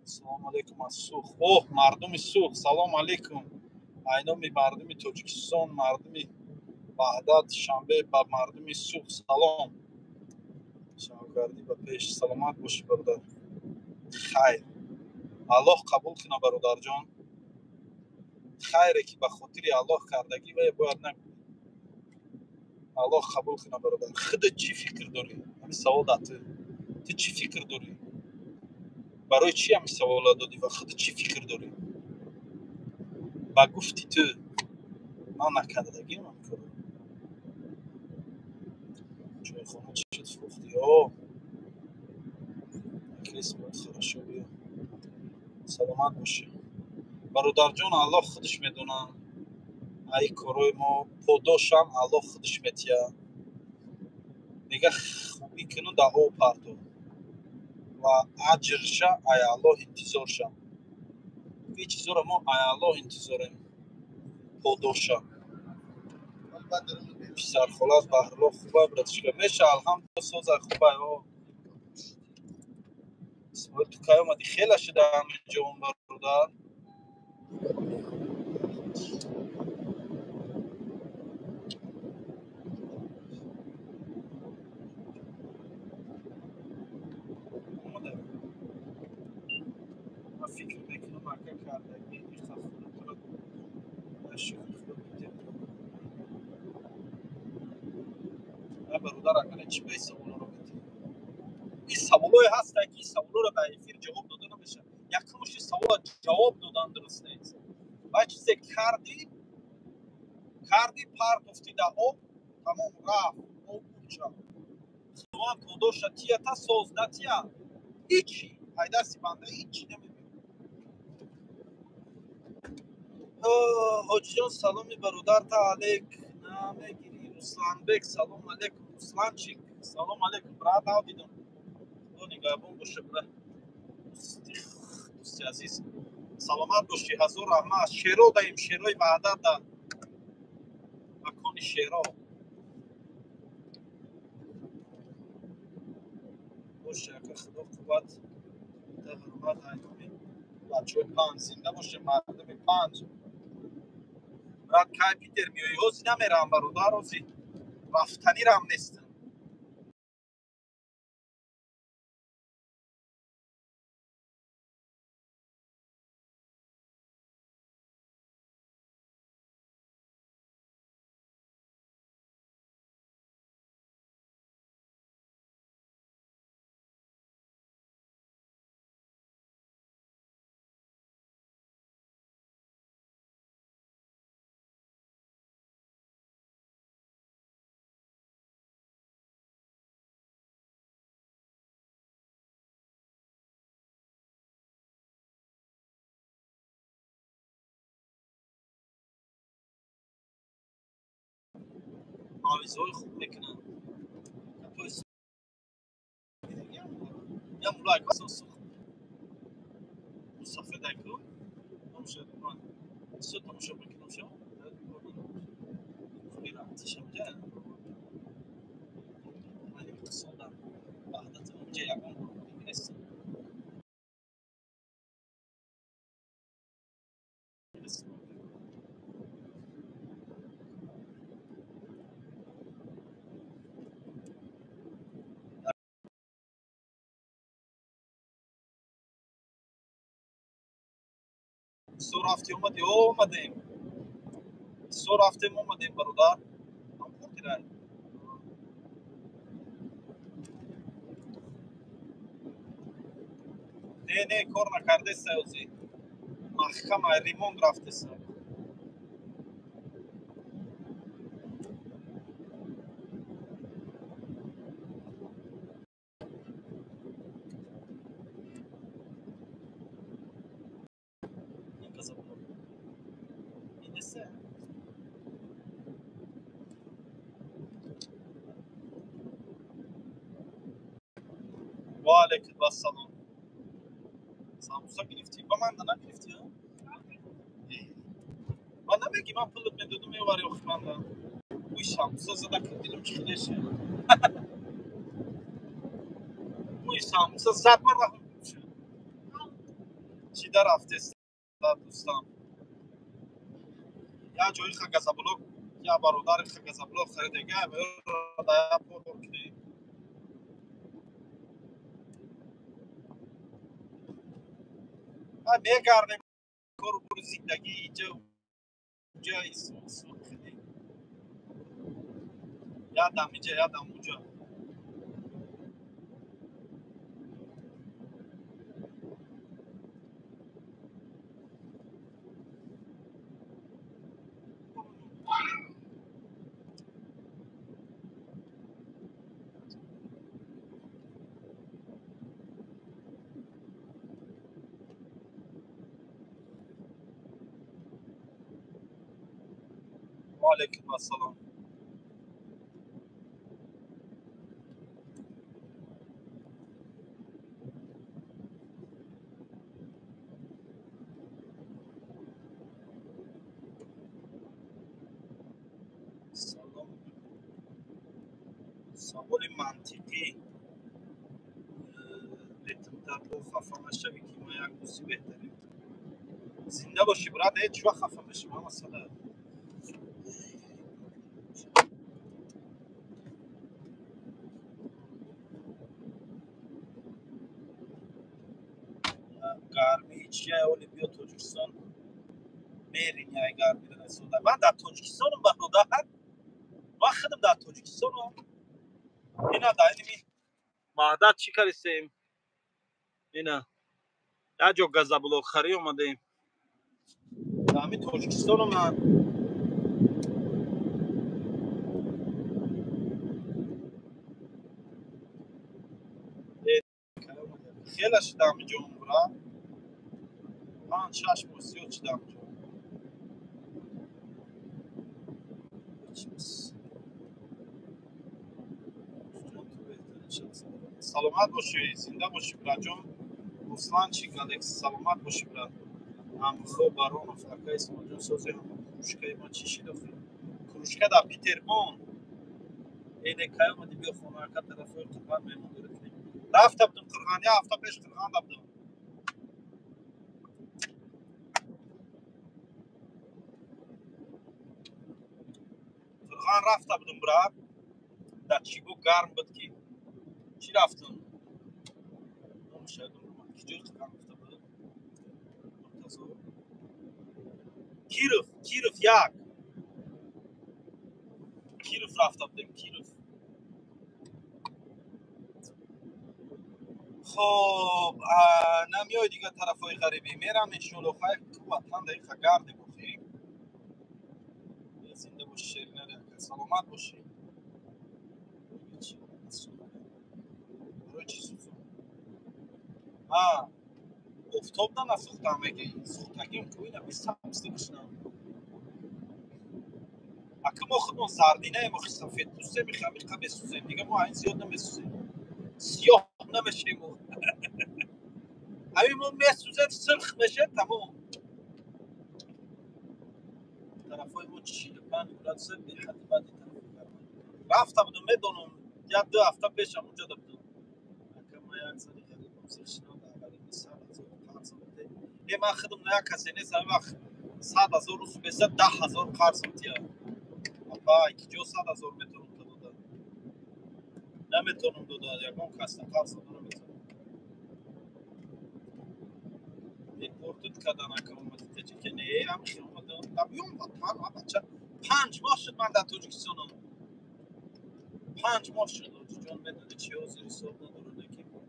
Салом алейкум аз Сух. Оҳ, мардуми Сух, салом алейкум. Айноми мардуми Тоҷикистон, мардуми Ваҳдат, Шанбе ба мардуми Сух салом. Шавгардӣ ба пеш. Саломат бошӣ, бародар. Хайр. Аллоҳ қабул кунад, бародарҷон. Хайре ки ба хотири Аллоҳ кардагӣ, вай бояд нагӯӣ. Аллоҳ қабул кунад, бародар. Худат чӣ фикр дорӣ? Ҳамин савол дар ту. Ту чӣ фикр дорӣ? Барои чӣ ҳамин саволро додӣ ва худат чӣ фикр дорӣ? Ба гуфти ту ман накардагим ҳамин корро. Чойхона чӣ шуд, фурӯхтӣ? О, ака Исмоил, хорошо, биё. Саломат бошӣ. Бародарҷон, Аллоҳ худаш медонад. Ай корои мо подошам Аллоҳ худаш метия. Мега хубӣ куну дар об парто ва аҷрша ай Аллоҳ интизор ша. Ин чизоро мо ай Аллоҳ интизорем, подоша. Писархолат Баҳрулло хубай, братишка? Меша, алҳамдулилла, созай, хубай. О Исмоил, ту кай омадӣ? Хела шуда ҳаминҷо он бародар. Омада. Ман фикр мекунам, ака, кардагӣ иха худатро шукри худо битем. А бародар, агар чӣ ба ин саволоро метиҳӣ? Ин саволое ҳастае, ки ин саволоро дар эфир ҷавоб дода намешавад. Якумш, ин савола ҷавоб додан дуруст нест. Ва чизе кардӣ, кардӣ, партофтӣ дар об, тамом, рафт, об бурча. Худованд подоша тията, соз натия, ҳичи ай дасти банда ҳичи намебиёд. Ҳоҷиҷон, саломи бародарта алек намегирӣ. Русланбек, салом алейкум. Русланчик, салом алейкум, брат, ав дидам. Худо нигаҳбон боша, брат. Дӯсти азиз, саломат бошӣ, ҳазор раҳмат. Шеро даем, шерои ваҳдат да макони шеро боша. Ака, худо қувват та, ҳурмат айноми бачаҳои Панҷ. Зинда боше мардуми Панҷ. Брат, кай Питер меоӣ? Ҳози намерам, бародар, ҳози рафтанирам нестам. Мавъизаҳои хуб мекунанд. Я мулак мусафедаку бисёр тамошо мекунам. Шо ваҳдат ягон нестам. Бисёр рафти омадӣ? Омадем, бисёр рафтем, омадем, бародар. Ҳам не, не, кор накардеста, ҳозӣ маҳкама ремонт рафтеста. Ин газоблок ин неста. Ва алайкум ассалом. Самбуса гирифтӣ? Ба ман нагирифтӣ? Ман намегӣ, ман пулат медодам, мевари. Охи манда бӯи самбуса зада, ки дилам чӣ хелеше. Бӯи самбуса зад, ман раҳм чӣ дарафтеста, дӯстам. Я ҷои ха газоблок, я бародари ха газоблок харидага, я пор кунем. Мегардем, кору бори зиндагӣ, иҷа уҷа хеле, я дам иҷа, я дам уҷа. Ва алайкум ассалом. Салом. Саволи мантиқӣ метимтар бо хафа нашавӣ, ки ман як дӯсти беҳтарин. Зинда бошӣ, брат, ҳеҷ вақт хафа мешавам, масъала. Гармии чия, оли биё Тоҷикистон, мерини ай гармиро насода. Ман дар Тоҷикистонам, бародар. Ман худам дар Тоҷикистонам. Ина дар инми Ваҳдат чӣ кардистем? Ина як ҷо газаблокхарӣ омадем. Дар ҳамин Тоҷикистонам ман. Хеле шудам инҷо умра. 5-6 моҳ зиёд шудам инҷо. Саломат бошӣ, зинда бошӣ, братҷон. Русланчик Алекс, саломат бошӣ, брат. Амрулло Баронов, ака Исмоилҷон, сози ҳама кружкаи ма чӣ шид охир? Кружка дар Питербон. Эне кай омадӣ, биё хона, ака, тарафҳои Қирған меҳмондорӣ кунем. Рафта будем Қирған, як ҳафта пеш Қирғанда будем. Қирған рафта будем, брат. Дар чиго гарм буд ки чӣ рафтам? Номаш ёдам омад. Ки ҷои Қирған гуфта будем? Муртазо. Киров, Киров як. Киров рафта будем, Киров. Хоб, намеои дигар тарафҳои ғарибӣ? Мерам, иншоалло, хайр, ку ватан даиқа гардем охи. Зинда бошӣ, Шеринари ака, саломат бошӣ. Барои чӣ сӯзон? А, офтоб на насӯхтам меги, сӯхтагим ку ина бисабз бишнам. Ака мо худмон зардинаем, охи сафедпӯстем, иха месӯзем. Дига мо айн зиёд намесӯзем. Сиёҳ намешем. Ҳамин мо месӯзем, сирх мешем, тамом. Тарафҳои мо 45 градуса, беҳадди баъди тарафи гарм. Рафта будум, медонам, як ду ҳафта пеш ҳамонҷода будум. Ака, ман як зани ғарибам, зиқ шинам, дар ғарибӣ 100 000 қарзам бите. Е, ман худам на як касе нест, ҳамин вақт 100 000 рӯз беса 10 000 қарзам тия. Апа, ки ҷо 100 000 метавонам та дода? Наметавонам дода, ягон кас на қарз дода наметавонам. Депортит кардан, ака, омади Таҷика? Не, ҳамин хел омадам. Биём ватан, а бача. 5 моҳ шуд ман дар Тоҷикистонам. 5 моҳ шуд. Ҳоҷиҷон, медонӣ чи, ҳозир ҳисоб надорам, ки худо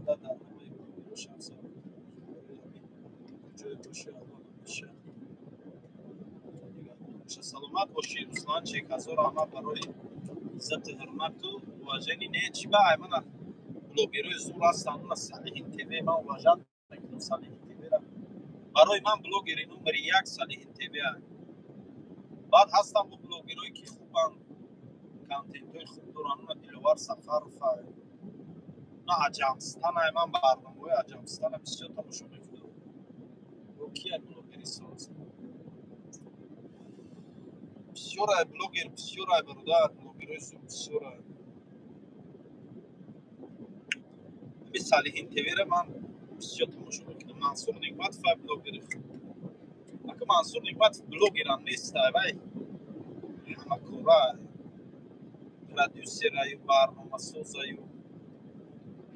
дар ҳамаи блогеро шахса ҷое бошӣ, Аллоҳ ҳамеша нигаҳбон боша. Саломат бошӣ, Русланчик, ҳазор раҳмат барои иззату ҳурмату уважение. Не, чӣ ба аймана блогерои зур ҳастанд, уна Салиҳин ТВ, ман уважать мекунам Салиҳин ТВ-ра. Барои ман блогери номери як Салиҳин ТВ. Баъд ҳастанд бо блогерое ки хубанд, контентҳои хуб доранд, уна Диловар Сафаров, уна Аҷамстан. Ай, ман барномаҳои Аҷамстана бисёр тамошо мекунам. Бо кия блогери соз? Бисёр ай блогер, бисёр ай, бародар, блогерҳои зур бисёр ай. Ҳамин Салиҳин ТВ-ра ман бисёр тамошо мекунам. Мансур Нигматов ай блогери хуб. Ака, Мансур Нигматов блогерам нест, ай вай ҳамакора, продюсераю, барномасозаю,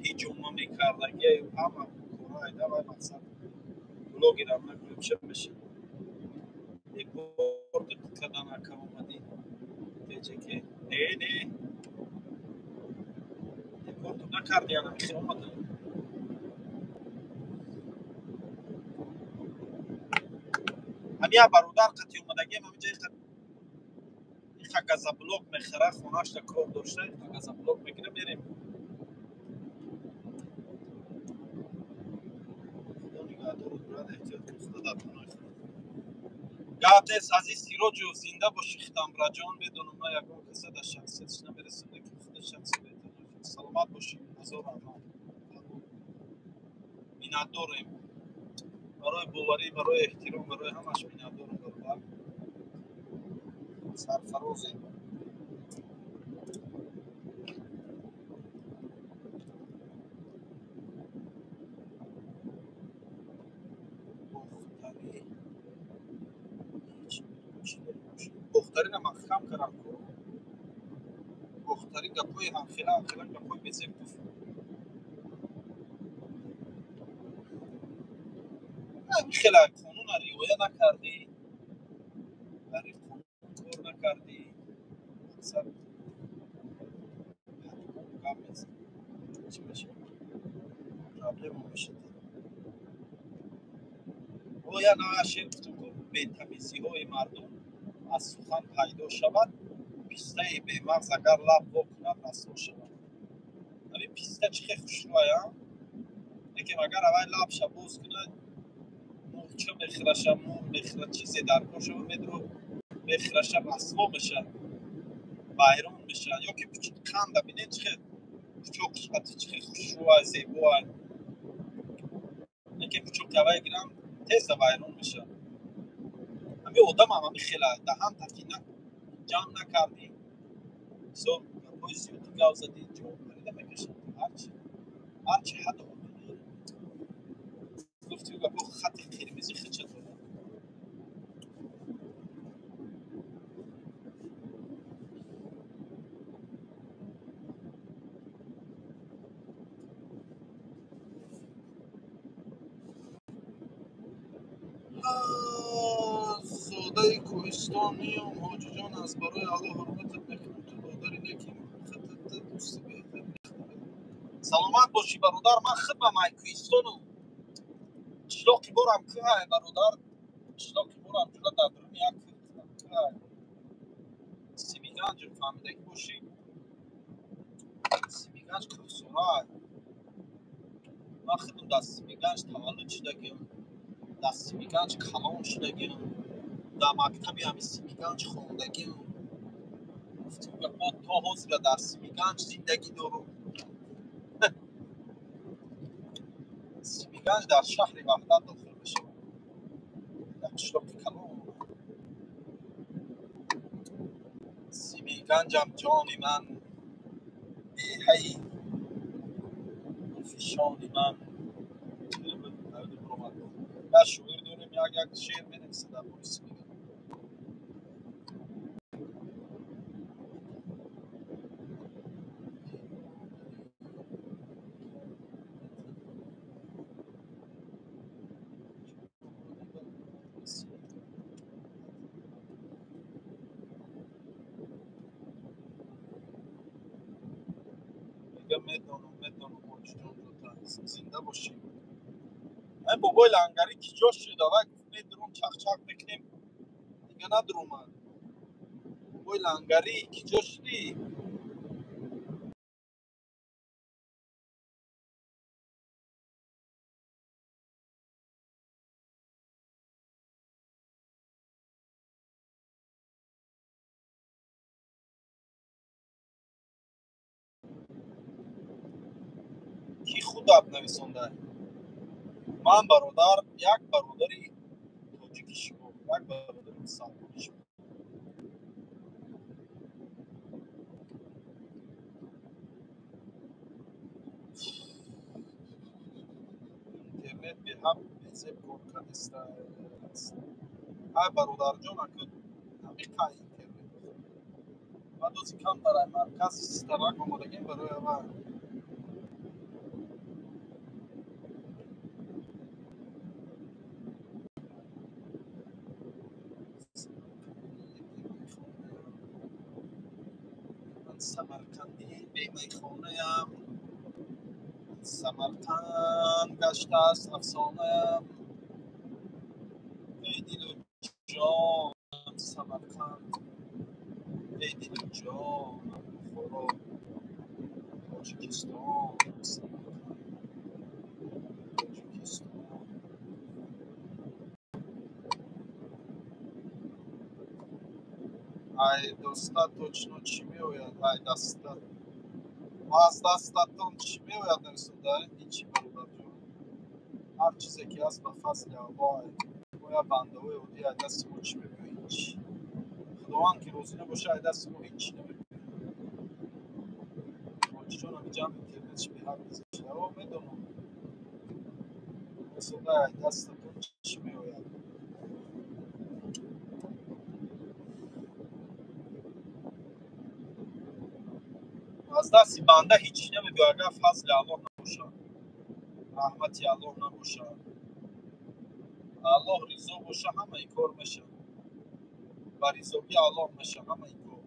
ҳиҷома мекардагиаю, ҳама кора айда вай. Мақсад, блогерам нагӯем, ча мешавад? Депорт кардан, ака, омадӣ ТҶК? Не, не, депорту накардиям, хел омадам. Ҳамин як бародар қати омадагиам ҳаминҷа, иха газоблок мехара, хонашда кор дошта, иха газоблок мегира, мерем. Худо нигаҳдорут, брат, эҳтиёт кун, худо дар паноҳи худо. Гап нест, азиз Сироҷов, зинда бошӣ. Хитамбраҷон, медонам, ман ягон каса дар шахсиятш намерасам, лекин худа шахси беҳтарин. Саломат бошӣ, ҳазор раҳмат, миннатдорем барои боварӣ, барои эҳтиром, барои ҳамаш миннатдорам, бародар, сарфарозем. Бохтарӣ Бохтарина маҳкам кардам. Бохтарӣ гапҳои ҳамхела ҳамхела, гапҳои безеб гуфт. Хела қонуна риоя накардӣ, дар қонун кор накардӣ, мақсад гап мезанӣ, чӣ мешавад? Проблема мешавад. О, я нава шеър гуфтам, ки бетамизиҳои мардум аз сухан пайдо шавад, пистаи бемағз агар лаб во кунад, расво шавад. Ҳамин писта чӣ хел хушрӯая, лекин агар аввал лабша боз кунад, мурча мехӯраша, мур мехӯрад, чизе дар кор шава, медро мехӯраша, расво мешавад, вайрон мешавад. Ё ки қанда бинед, чӣ хел пучоқш қати, чӣ хел хушрӯай, зебоай, лекин пучоқи аввал гирам, теза вайрон мешавад. Ҳамин одамам ҳамин хела, даҳан таки ҷамъ накардӣ, мисол, гапҳои зиёдӣ гап задӣ, ҷавобгарида мекашад. Ҳарчи ҳадду ҳудуд дорад. Гуфти гапҳо хати қирмизи хича дорад. Зодаи кӯҳистониём, ҳоҷиҷон, аз барои Аллоҳ ҳурматат мекунам, ту додари неки, хатата дӯсти беҳтарин. Саломат бошӣ, бародар. Ман худам ай кӯҳистону, қишлоқи борам кӯҳай, бародар, қишлоқи борам ҷула дар дуруни як кӯҳай, Симиганҷ, фаҳмидагӣ бошӣ, Симиганҷ кӯҳсорай. Ман худам дар Симиганҷ таваллуд шудагиам, дар Симиганҷ калон шудагиам, дар мактаби ҳами Симиганҷ хондагиам. Гуфтим гапҳо, то ҳозира дар Симиганҷ зиндагӣ дорам. Симиганҷ дар шаҳри Ваҳдат дохил мешавад, як қишлоқи калон. Симиганҷам, ҷони ман, деҳаи гулфишони ман. Як шоир дорем, як шеър менависад дар бораи Симиганҷ. Мега, медонам, медонам, ҳоҷиҷон, зинда бошӣ. Ай, бобои лангарӣ ки ҷо шуд? Аввал гуфт, медурум, чақчақ мекунем, дига надурумад. Бобои лангарӣ, ки ҷо шудӣ? Ки худат нависонда? Ман, бародар, як бародари тоҷики шумо, як бародари мусалмони шумо. Интернет беҳаб безеб кор кардааст. Ай, бародарҷон, ака, ҳамиқа интернет. Ман дози камтар ай маркази старак омадагим барои ава. Ман самарқандӣ бемайхонаям, Самарқанд гаштааст афсонаям. Эй дилу ҷонам Самарқанд, эй дилу ҷонам Бухоро, Тоҷикистонам Самарқанд, Тоҷикистон. Ай доста точно чӣ меояд? Ай даста, аз дастатон чӣ меояд, нависонда? Ҳичи, бародарҷон, ҳар чизе ки ҳаст, ба фазли Аллоҳ. Мо бандаҳои оддӣ, ай дасти мо чӣ мебиёяд? Ҳичи. Худованд ки розӣ набошад, ай дасти мо ҳичи намебиёяд. Ҳоҷиҷон, ҳами ҷамъ интернетш беҳад мезашад. О, медонам. Нависонда, ай дастатон чӣ меояд? Аз дасти банда ҳичи намебиёяд, агар фазли Аллоҳ набошад, раҳмати Аллоҳ набошад. Аллоҳ ризо боша, ҳамаи кор мешавад. Ба ризогии Аллоҳ мешавад ҳамаи кор.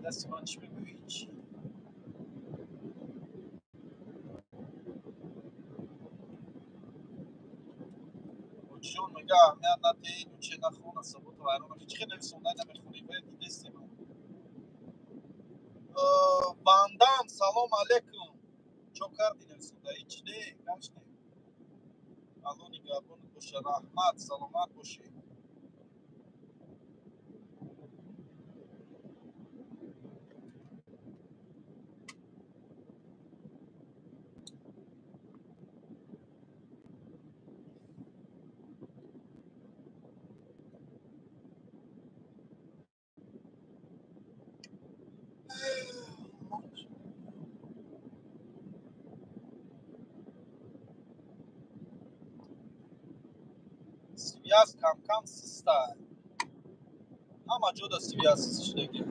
Дасти ман чӣ мебиёяд? Ҳичи. Ҳоҷиҷон мега, аҳамият надиҳед, уче нахон, асаботу вайрон накун. Чӣ хел нависонда, намехонӣ? Ве дидестем. Бандам, салом алейкум. Чо кардӣ, нависонда? Ҳеч не, гаштем. Аллоҳ нигаҳбонат боша. Раҳмат, саломат бошӣ. Связь камкам систа, ҳама ҷода связь сист шудагия.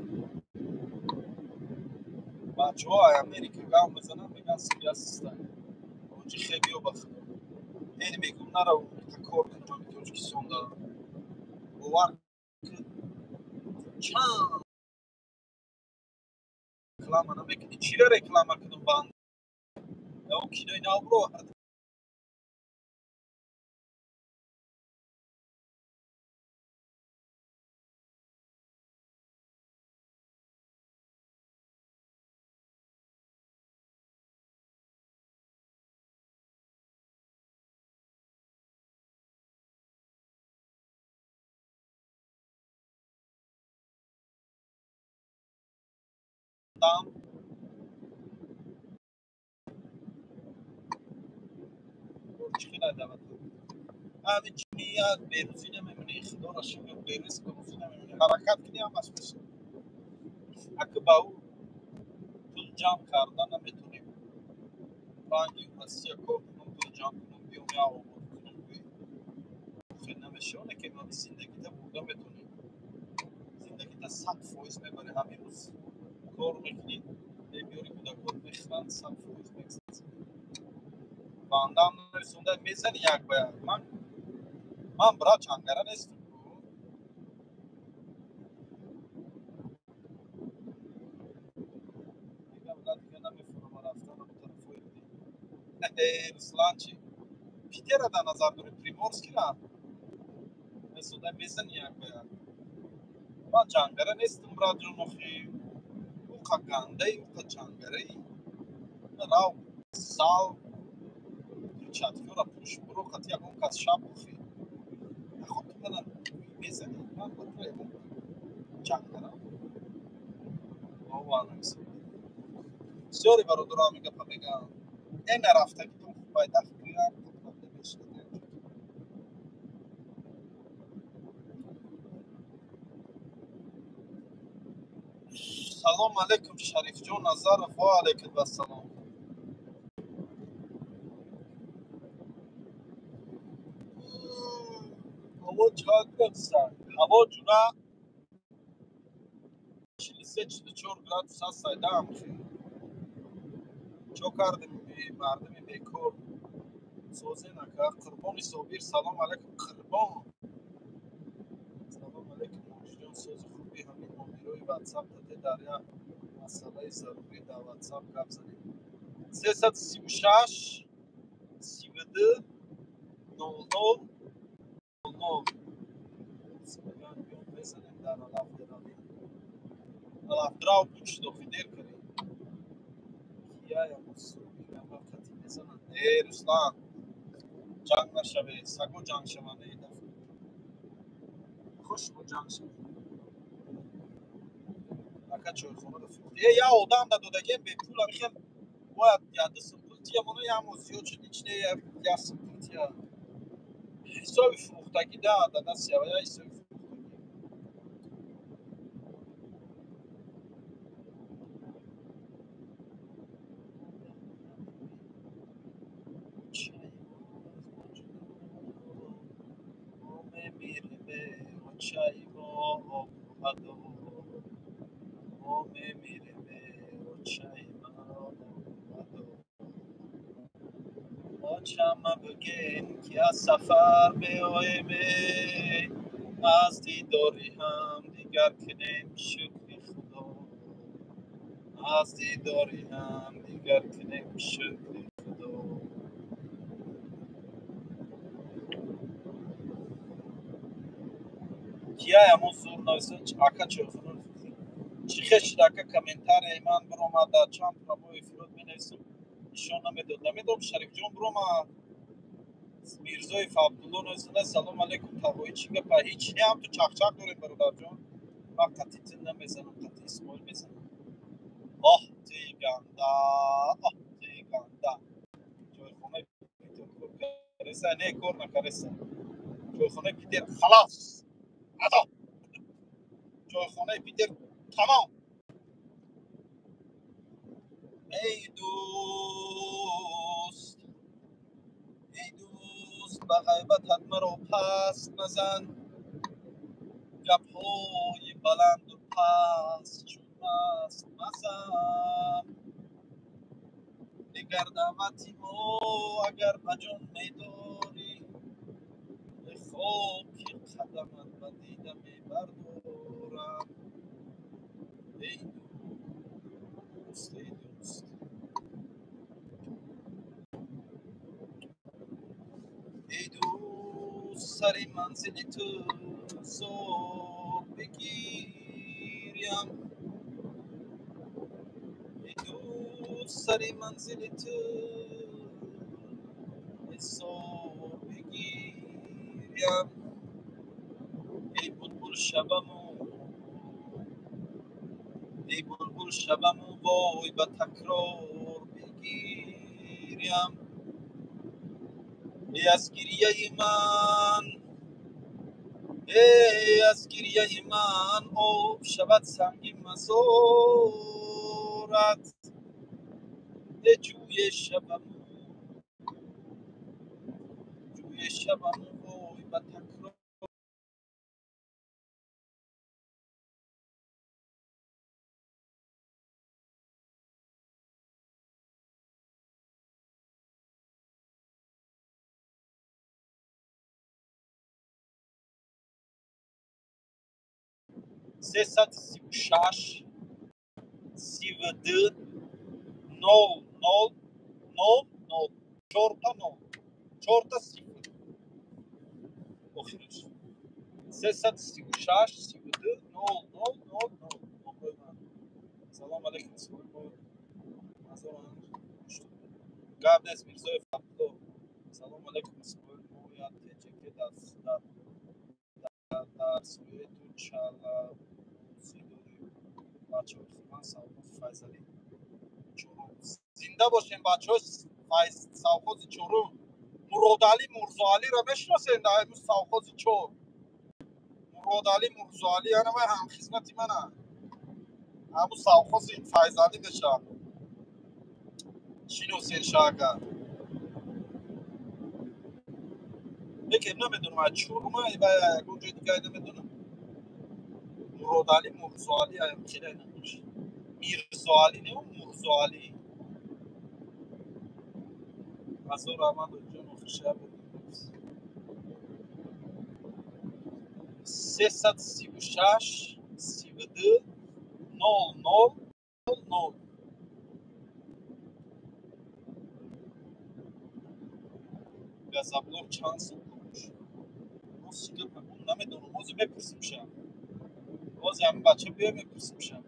Бачаҳо ай Америка гав мезананд, мегӯянд, связь систа. Ҳоҷи, хе биё, ба худо, эн мегум, нарав, кор кунам ами Тоҷикистонда. Бовар чанд реклама намекунӣ. Чира реклама кунам, банд? Он кинои нав бировард. Дам чӣ хела даъват? Ҳамин ҷамъият берӯзӣ намемонӣ, худоро шукр, беризқ рӯзӣ намемонӣ. Ҳаракат кунӣ, ҳамаш мешавад. Ака, ба ӯ пул ҷамъ карда наметонем. Ранги Россия кор кунам, пул ҷамъ кунам, биём, як обод кунам, хел намешавад. Оне ки зиндагита бурда метонем, зиндагита 100% мебарӣ. Ҳамин рӯз кор мекунӣ, мебиёри, кӯдакот мехӯранд, 100% мегзарад. Бандам нависонда, мезани як ба як. Ман, брат, чангара нестам. Дига намефурам, рафтанам тарафҳои. Руслан, чи Питера дар назар дорӣ, Приморскира? Нависонда, мезани як ба як. Ман ҷангара нестам, братҷон, охи уқа гандаи, уқа чангараи. Рав, зал перчаткиёра пӯш, буро, қати ягон кас шаб. Охи, наход ту мана мезани, ман ба ту ягон ҷангара? Бисёре бародаро ҳамин гапа мегӯянд: э, нарафтагитон хуб, айдаф гӯям, проблем мешавад. Салом алейкум, Шарифҷон Назаров. Ва алейкум ассалом. Ҳаво чанд градус? Ҳаво ҷура 43, 44 градус аст. Сайдаам чо кардем, мардуми бекор созен, ака. Қурбони Собир, салом алейкум, Қурбон. Салом алейкум, Ҳоҷиҷон, сози хуби? Ҳамин номерои ватсап дате, дар як масъалаи зарурӣ дар ватсап гап занем. 336 32 00 00. Мезанем дар алафдравӣ. Алафдрав бучид, охи дер кардем. Кияям вақти мезананд. Э, Руслан, ҷанг нашавед, саго ҷанг шаванд. Хуш бо ҷанг шавед. Ака, чойхонаро фурӯхтӣ? Э, як одам да додагем бепул, ами хел бояд яду сум пул тия моно, як моҳ зиёд шуд, ҳеч не, як сум пул тия. Ҳисоби фурӯхтагӣ да даст я ҳисоби фурӯхтагӣ. Очама бигем, ки аз сафар меоем, аз дидори ҳам дигар кунем шукри Худо, аз дидори ҳам дигар кунем шукри Худо. Кияй ҳамон зур нависа? Ака, чойхона чӣ хел шуд? Ака, комментарияи ман биромада, чанд прямой эфирот менависам, нишон намедод. Намедонам, Шарифҷон биромад. Мирзоев Абдулло нависанда: «Салом алейкум, тағоӣ, чӣ гапа?» Ҳеч не, ҳам ту чақчақ дорем, бародарҷон. Ман қатъи ту намезанам, қатъи Исмоил мезанам. Оҳ, ти ганда, оҳ, ти ганда. Чойхонаи Питер кор кареса? Не, кор накареса. Чойхонаи Питер халас, адо. Чойхонаи Питер тамом. Эй дӯст, эй дӯст, ба ғайбатат маро паст мазан, гапҳои баланду паст чун маст мазан. Дигар даъвати мо агар ба ҷон медорӣ, хоки қадамат ба дида мебардорам. Эй дӯст, эй дӯст, эй дӯст, сари манзили ту зор бигирям. Эй дӯст, сари манзили ту зор бигирям. Эй булбул шаваму, эй булбул шаваму, вой, ба такрор бигирям. Эй, аз гирьяи ман, эй, аз гирьяи ман об шавад санги мазорат. Э, ҷӯе шаваму, ҷӯе шаваму, вой, ба такрор. 336 32 0 0 0 0, чорта нол, чорта сифр охираш. 336 32 0 0 0 0. Номрои ман. Салом алейкум, Исмоил, гап нест. Мирзоев Абдулло: «Салом алейкум, Исмоил, мо як теҷаке дар сояи ту чалабозӣ дорем. Бачаҳои хубан, совхози Файзалӣ чорум, зинда бошем, бачаҳои совхози чорум. Муродалӣ Мурзоалиро мешиносем дар совхози чор? Муродалӣ Мурзоалӣ, ана вай ҳамхизмати мана, ҳамун совхози Файзалӣ мешавад. Шиносен шага. Лекин намедонам, аз чорума ва ягон ҷои дигаре намедонам. Муродалӣ Мурзоалӣ хеле намош, Мирзоалӣ не, Мурзоалӣ. Ҳазор раҳмат, ҷон. Охирша 336 32 0 0 0. Газоблок чанд сум бош? Рости гап, намедонам, ҳозир мепурсимша. Ҳозир ҳамин бача биё, мепурсимша.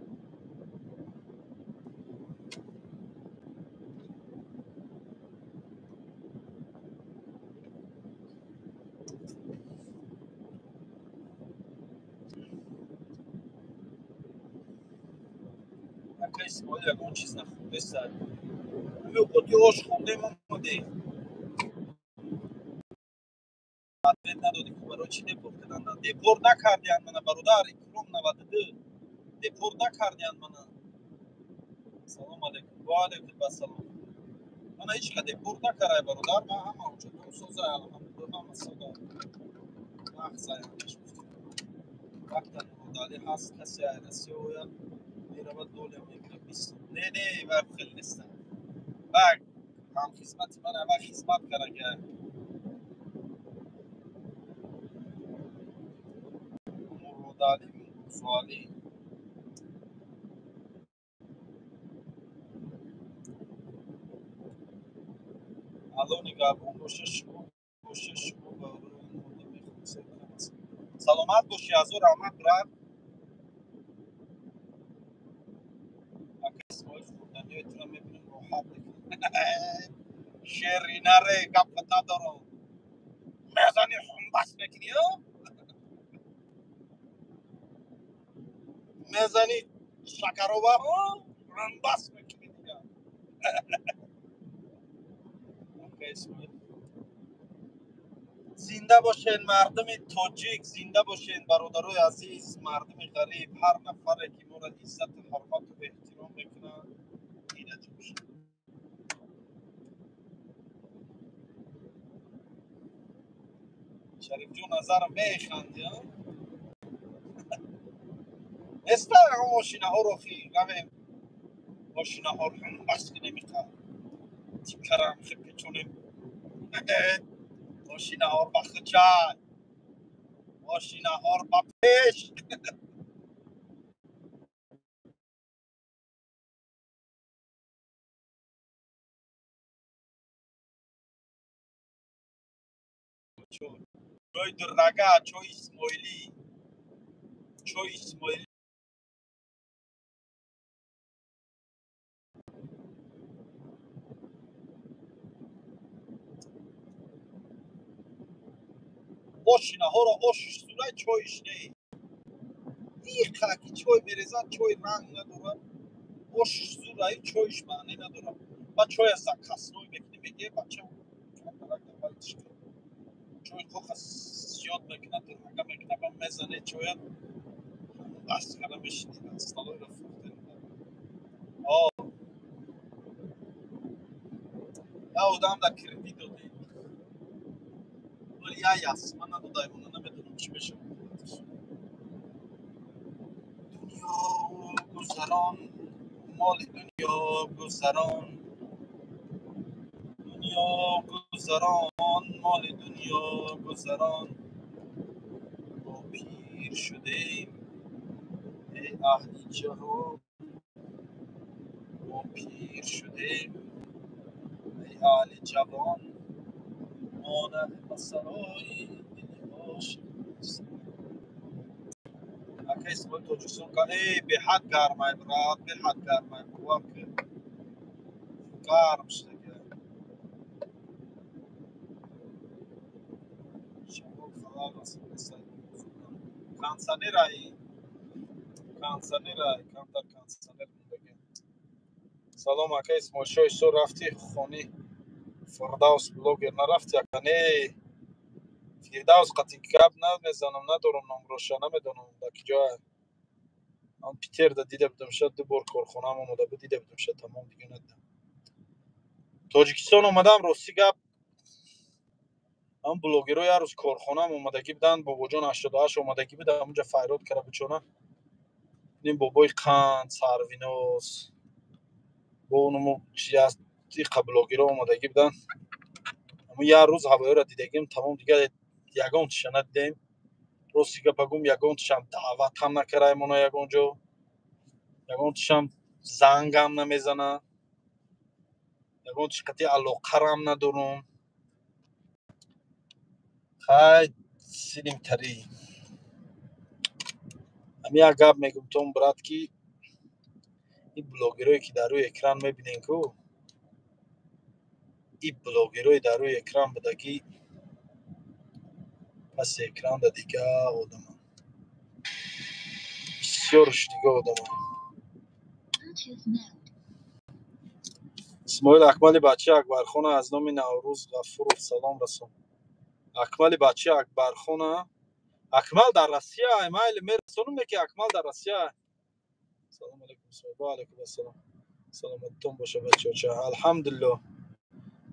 Ака Исмоил ягон чиз нахӯрдеста. Ҳами оти ош хӯрдем, омадем. Ответ надодӣ ку, барои чӣ депорт карданд? Депорт накардиянд мана, бародар Икром 92. Депорт накардиянд мана. Салом алейкум. Ва алейкум ассалом. Мана ҳеҷ ка депорт накардай, бародар. Ман ҳама ҳуҷҷатҳо созай, алҳамдулиллоҳ, ҳама сода. Нағзай ҳамаш гуфтем. Вақта Муродалӣ ҳаст, касе ай Россия ояд, меравад, доля мегирад 20. Не, не, вай хеле нестам. Вай ҳамхизмати ман, вай хизмат карда. Муродалӣ Мурзоалӣ. Алло нигаҳбон боша, шумо боша, шумо барои ин одами худсеркам аст. Саломат бошӣ, ҳазор раҳмат, брат. Ака Исмоил, хӯрданиҳои туро мебинам, роҳат мекунам. Шеринаре гапат надорам. Мезани, хунбас мекунӣ, ё? Мезани шакарова, хунбас мекунӣ дигар. Ака Исмоил. Зинда бошен, мардуми тоҷик, зинда бошен, бародарои азиз, мардуми ғариб, ҳар нафаре ки моро иззату ҳурмату эҳтиром мекунад, инаҷ бошад. Шарифҷон Назаров, механди, а? Неста мошинаҳоро хи равем, мошинаҳоро ҳамбас кунем, иқа тикарам хи печонем. Мошинаҳор ба хучай, мошинаҳор ба пеш. Чой дуррага, чой Исмоилӣ, чой Исмоилӣ. Мошинаҳоро ошиш зурай, чойиш не. Иқа ки чой мерезад, чой ранг надорад. Ошиш зурай, чойиш маъне надорад. Ба чоя закасной мекунӣ, мегӯе бача камтарак давайтиш кун. Чой хоха зиёд мекунад, дуррага мекунад, ба мезане чоя, бас карда мешинӣ, столойро фурӯхтем. О, я одам да кредит додем. Вале я ясма надодай, мона намедонам чӣ мешавад. Дунё гузарон, моли дунё гузарон, дунё гузарон, моли дунё гузарон. Мо пир шудем, эй аҳли ҷаҳон, мо пир шудем, эй аҳли ҷавон, мо ба сарои дили ошиқ. Ака Исмоил, Тоҷикистон ка эй беҳад гармай, брат, беҳад гармай, бовар кун. Гарм шудага. Шамол халал расонеста. Кондиционерай, кондиционерай, камтар кондиционер мондага. Салом, ака Исмоил, шоҳи сур рафти хони Фирдавс блогер нарафти, ака? Не, Фирдавс қати гап намезанам, надорам номроша, намедонам дар ки ҷоя. Ман Питерда дида будам, шояд ду бор корхонаам омода буд, дида будам, шояд, тамом, дига надидам. Тоҷикистон омадам, рости гап, ҳам блогерҳо як рӯз корхонаам омадагӣ буданд, Бобоҷон 88 омадагӣ буд, ҳамунҷа файрод карда бучона. Ним бобои Қанд, Сарвиноз, бо онумо чи аст, иқа блогерҳо омадагӣ буданд. Ҳамун як рӯз ҳавоёро дидагим, тамом, дига ягон чиша надидем. Рости гапа гум, ягон чишам даъватам накардаем оно ягон ҷо. Ягон чишам зангам намезана. Ягон чи қати алоқарам надорум. Хай, синим тарӣ. Ҳами як гап мегум том, брат, ки ин блогерое ки дар рӯи экран мебинем ку, ин блогерое дар рӯи экран будагӣ, паси экранда дига одаманд. Бисёрш дига одаманд. Исмоил, Акмали бачаи Акбархона аз номи Наврӯз Ғафуров салом расон. Акмали бачаи Акбархона, Акмал дар Россия, майли, мерасонум, ки Акмал дар Россия. Салом алейкум, ва алейкум ассалом. Саломатитон боша, бачаоча. Алҳамдулилло.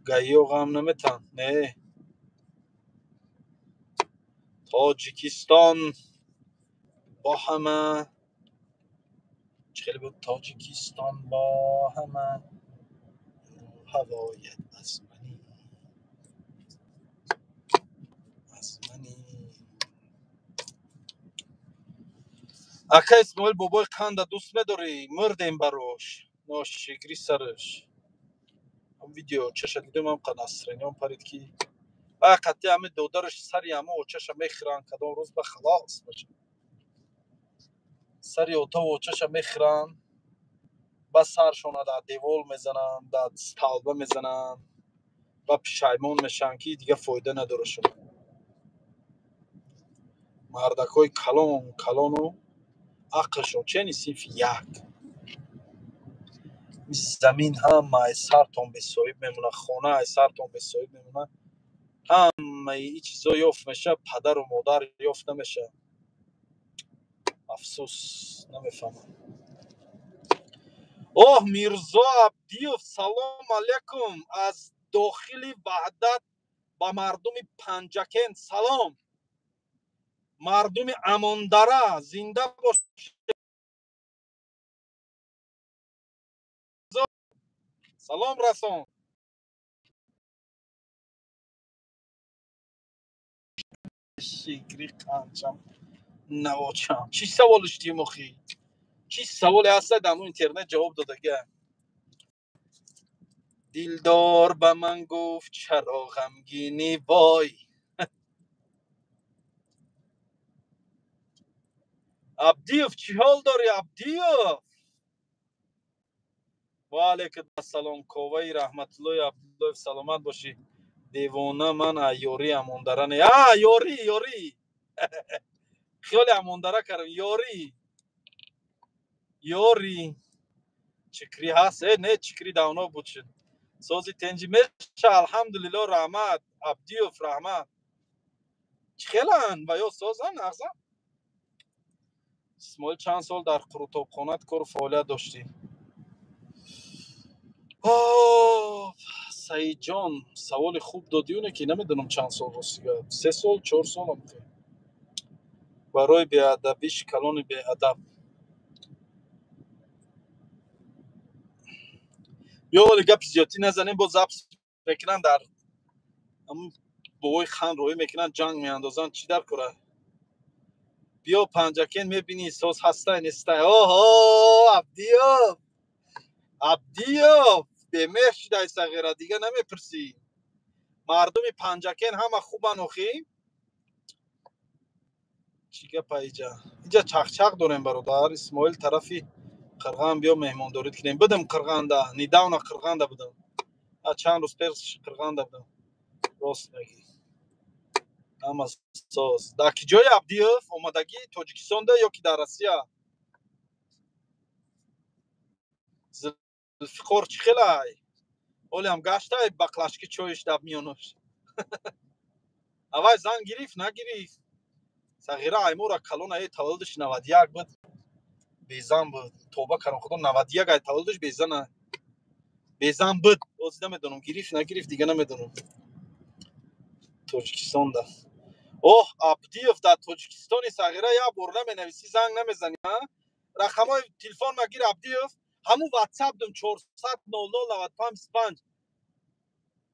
Гаиё ғам наметан, не. Тоҷикистон бо ҳама чӣ хеле буд? Тоҷикистон бо ҳама ҳавоят аз мани, аз мани. Ака Исмоил, бобои қанда дӯст медорӣ? Мурдем барош, ношикрӣ сараш. Видео чаша дидем, ам қа настроениям парид, ки ва қатъи ҳами додараш сари ҳама очаша мехӯранд. Кадом рӯз ба халос бошад, сари отаву очаша мехӯранд, ба саршона дар девол мезананд, дар столба мезананд ва пушаймон мешаванд, ки дига фоида надорашон. Мардакҳои калон калону ақлшон чени синфи як. Замин ҳама ай сартон бесоҳиб мемонад, хона ай сартон бесоҳиб мемонад, ҳамаи ин чизо ёфт мешавад, падару модар ёфт намешавад. Афсӯс, намефаҳмам. Оҳ, Мирзо Абдиев, салом алейкум, аз дохили Ваҳдат ба мардуми Панҷакент салом. Мардуми Амондара зинда бош. Салом расон. Шикри қанчам навочам. Чӣ саволиш димохӣ? Чӣ саволе ҳаста, дар интернет ҷавоб додага? Дилдор ба ман гуфт: чаро ғамгинӣ, вой. Абдиев, чӣ ҳол дорӣ, Абдиев? Ва алейкум ассалом, Коваи Раҳматуллои Абдуллоев, саломат бошӣ. Девона, ман ёри Амондара не. А, ёрӣ, ёрӣ. Хиёли Амондара кардам, ёрӣ. Ёрӣ. Чикрӣ ҳаст? Э, не, чикрӣ давно буд шуд. Сози тенҷи меша, алҳамдулилло, раҳмат. Абдиев, раҳмат. Чӣ хеланд ва ё созанд, нағзанд? Исмоил, чанд сол дар қурутобхонат кору фаъолият доштӣ? Саидҷон, саволи хуб додӣ, оне ки намедонам чанд сол, ростига. 3 сол, 4 солам. Барои беадабиш калони беадаб. Ё оли гапи зиёдтӣ назанем, боз запись мекунанд, дар бобои хан роҳӣ мекунанд, ҷанг меандозанд. Чӣ дар кора? Биё Панҷакент, мебинӣ, соз ҳастай, нестай. Оҳо, Абдиёв, Абдиёв, бемеҳр шудай, сағира, дига намепурсӣ. Мардуми Панҷакент ҳама хубан охӣ? Чӣ гапа иҷа? Иҷа чақчақ дорем, бародар. Исмоил, тарафи Қирған биё, меҳмондорӣ кунем. Будам Қирғанда, недавно Қирғанда будам. Чанд рӯз пеш Қирғанда будам. Рост мегӣ, ҳама соз. Дар ки ҷои, Абдиёв, омадагӣ? Тоҷикистонда ё ки дар Россия? Зулфиқор чӣ хелай? Олиам гаштай, баклашки чоиш дар миёнаш. Аввай зан гирифт, нагирифт? Сағира аймора калон, ай таваллудаш 91 буд, безан буд. Тоба карам, худо, 91 ай таваллудаш безана, безан буд. Оз намедонам, гирифт, нагирифт, дига намедонам. Тоҷикистонда. Оҳ, Абдиев, дар Тоҷикистони, сағира, як бор наменависӣ, занг намезанӣ? Рақамҳои телефон магир, Абдиев. Ҳамун ватсап дум, 400 00 95 25,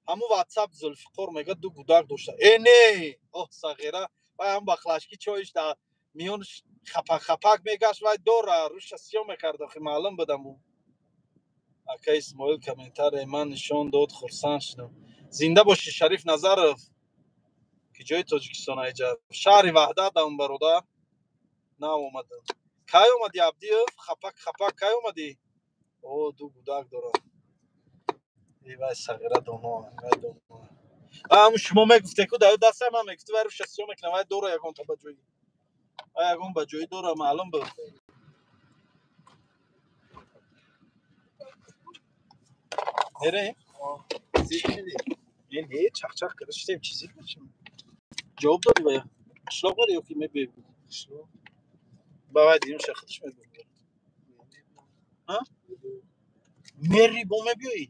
ҳамун ватсап. Зулфиқор мега, ду гудак дошта. Э, не, оҳ, сағира, вай ҳам баклашки чоиш дар миёнаш хапак хапак мегашт, вай дора рӯша сиёҳ мекард, охи маълум будаму. Ака Исмоил, комментарие ман нишон дод, хурсанд шудам. Зинда бошӣ, Шариф Назаров. Ки ҷои Тоҷикистон айҷа? Шаҳри Ваҳдат ам, бародар, нав омадам. Кай омадӣ, Абдиев? Хапак хапак, кай омадӣ? О, ду гудак дорам. Вай сағира доно, вай доно. Ам шумо мегуфте ку дар даста ман мегуфти, вай рӯша сиёҳ мекунам, вай дора ягон та ба ҷои, вай ягон ба ҷои дора, маълум буд. Мерем? Ин ҳеҷ чақчақ карда шудем, чизе мешем. Ҷавоб додӣ ба қишлоқ мерӣ ё ки мебиёй? Ба вай дидем, ша худаш мебиёй. Ҳа? Мери бо мебиёӣ?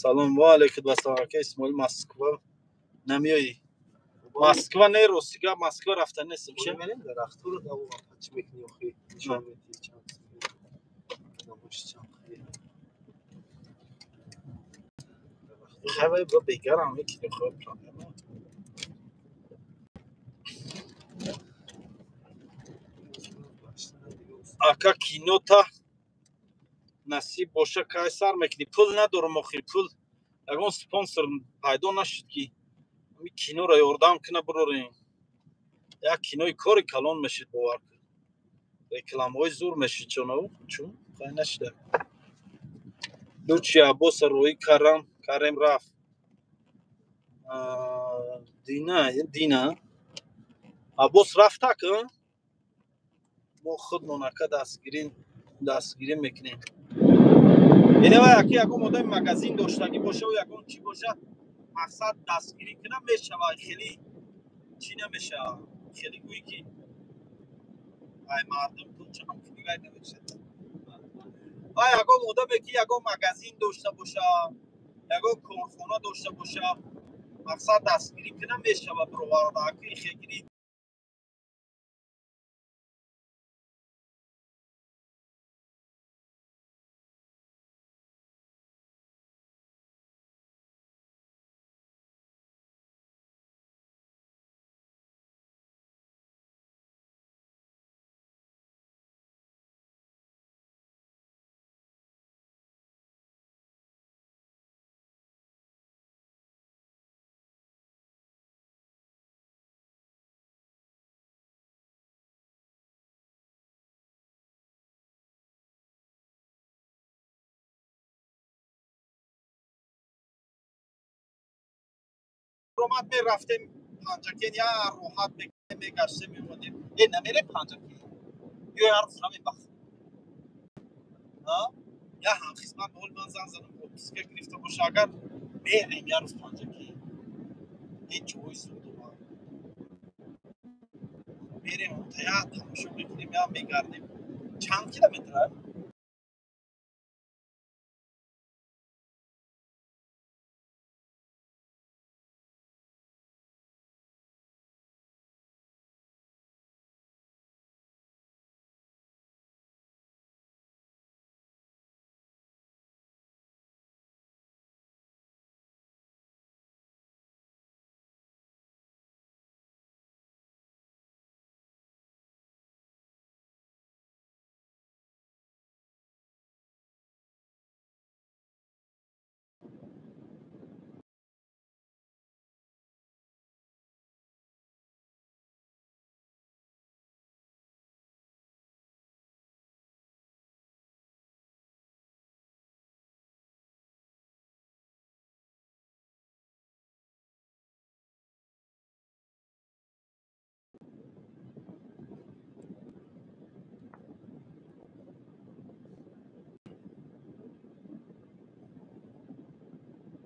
Салом ва алайкум ассалом, ака Исмоил, Москва намеоӣ? Москва не, рости гап, Москва рафта нестам. Чи? Хай, вай ба бегарам мекунем, хай, проблема. Ака, кинота насиб боша, кай сар мекунӣ? Пул надорам охи, пул, ягон спонсор пайдо нашуд, ки ҳами киноро ёрдам куна, бирорем. Як кинои кори калон мешид, бовар кун, рекламаҳои зур мешид, чунав чун хай нашида. Лучи Аббоса роӣ карам, карем, рафт. Дина, Дина, Аббос рафтак. Мо худмон, ака, дастгирӣ мекунем. Инава яки ягон одами магазин доштагӣ боша, ягон чӣ боша, мақсад дастгирӣ кунам, мешава. Хеле чӣ намешава, хеле гӯй ки ай мардум пул ҷамъ кунӣ, вай намешава. Ва ягон одаме ки ягон магазин дошта боша, ягон корхона дошта боша, мақсад дастгирӣ кунам, мешава, бироварда аки хегирӣ. Омад, мерафтем Панҷакен, я роҳат мегаштем, меомадем. Э, намерем Панҷакен ё як рӯз равем бахт, я ҳамхизмат ба ҳоли ман зан задам, отпуска гирифта боша агар, мерем як рӯз Панҷакен. Ҳеҷ ҷои зуд омад, мерем, я тамошо мекунем, я мегардем. Чанд километр?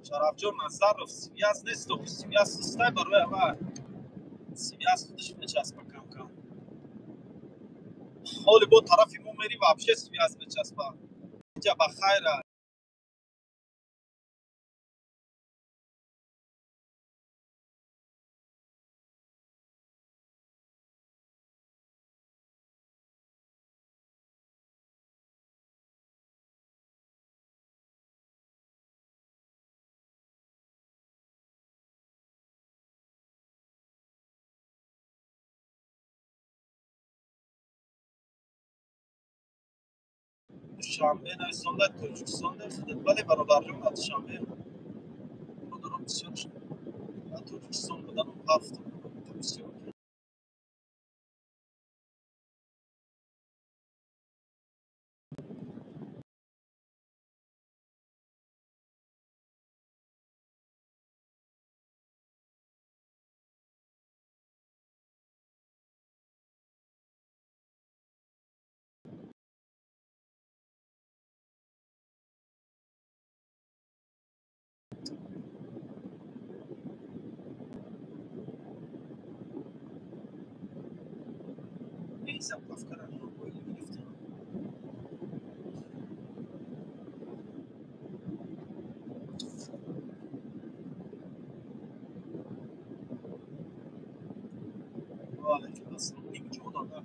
Шарафҷон Назаров, связь нест, связь сустай, барои ава связь худаш мечаспа кам кам. Ҳоли бо тарафи мо мери, вообще связь мечаспа. Инҷа ба хайра. Душанбе нависонда, Тоҷикистон худат. Бале, бародарҷон, ба Душанбе бародарон бисёр ба Тоҷикистон будану рафтам бисёр. Заправкара Нурбоили гирифтем. Ва алайкум ассалом. Нимҷо дада,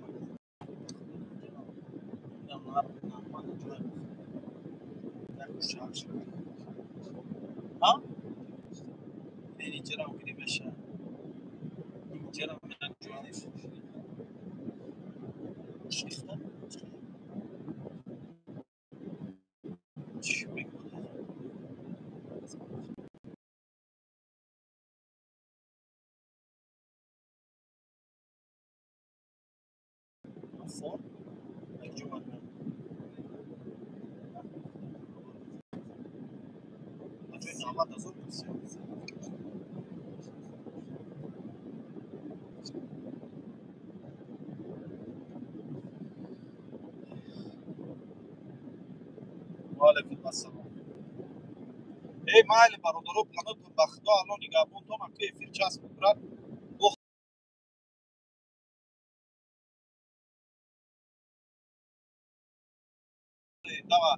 инам нормально ҷой, як шаҳр шуд. Ҳа, инҷарам гири меша, инҷарам як ҷой нест. Шихта чӣ мекунад? Фор як ҷо бояд ба ҷои 90 000 пурсем. Ва алайкум ассалом. Эй, майли, бародаро, панотон ба Худо, Алло нигаҳбонтон. Ака, эфир часп брат. Бо дава.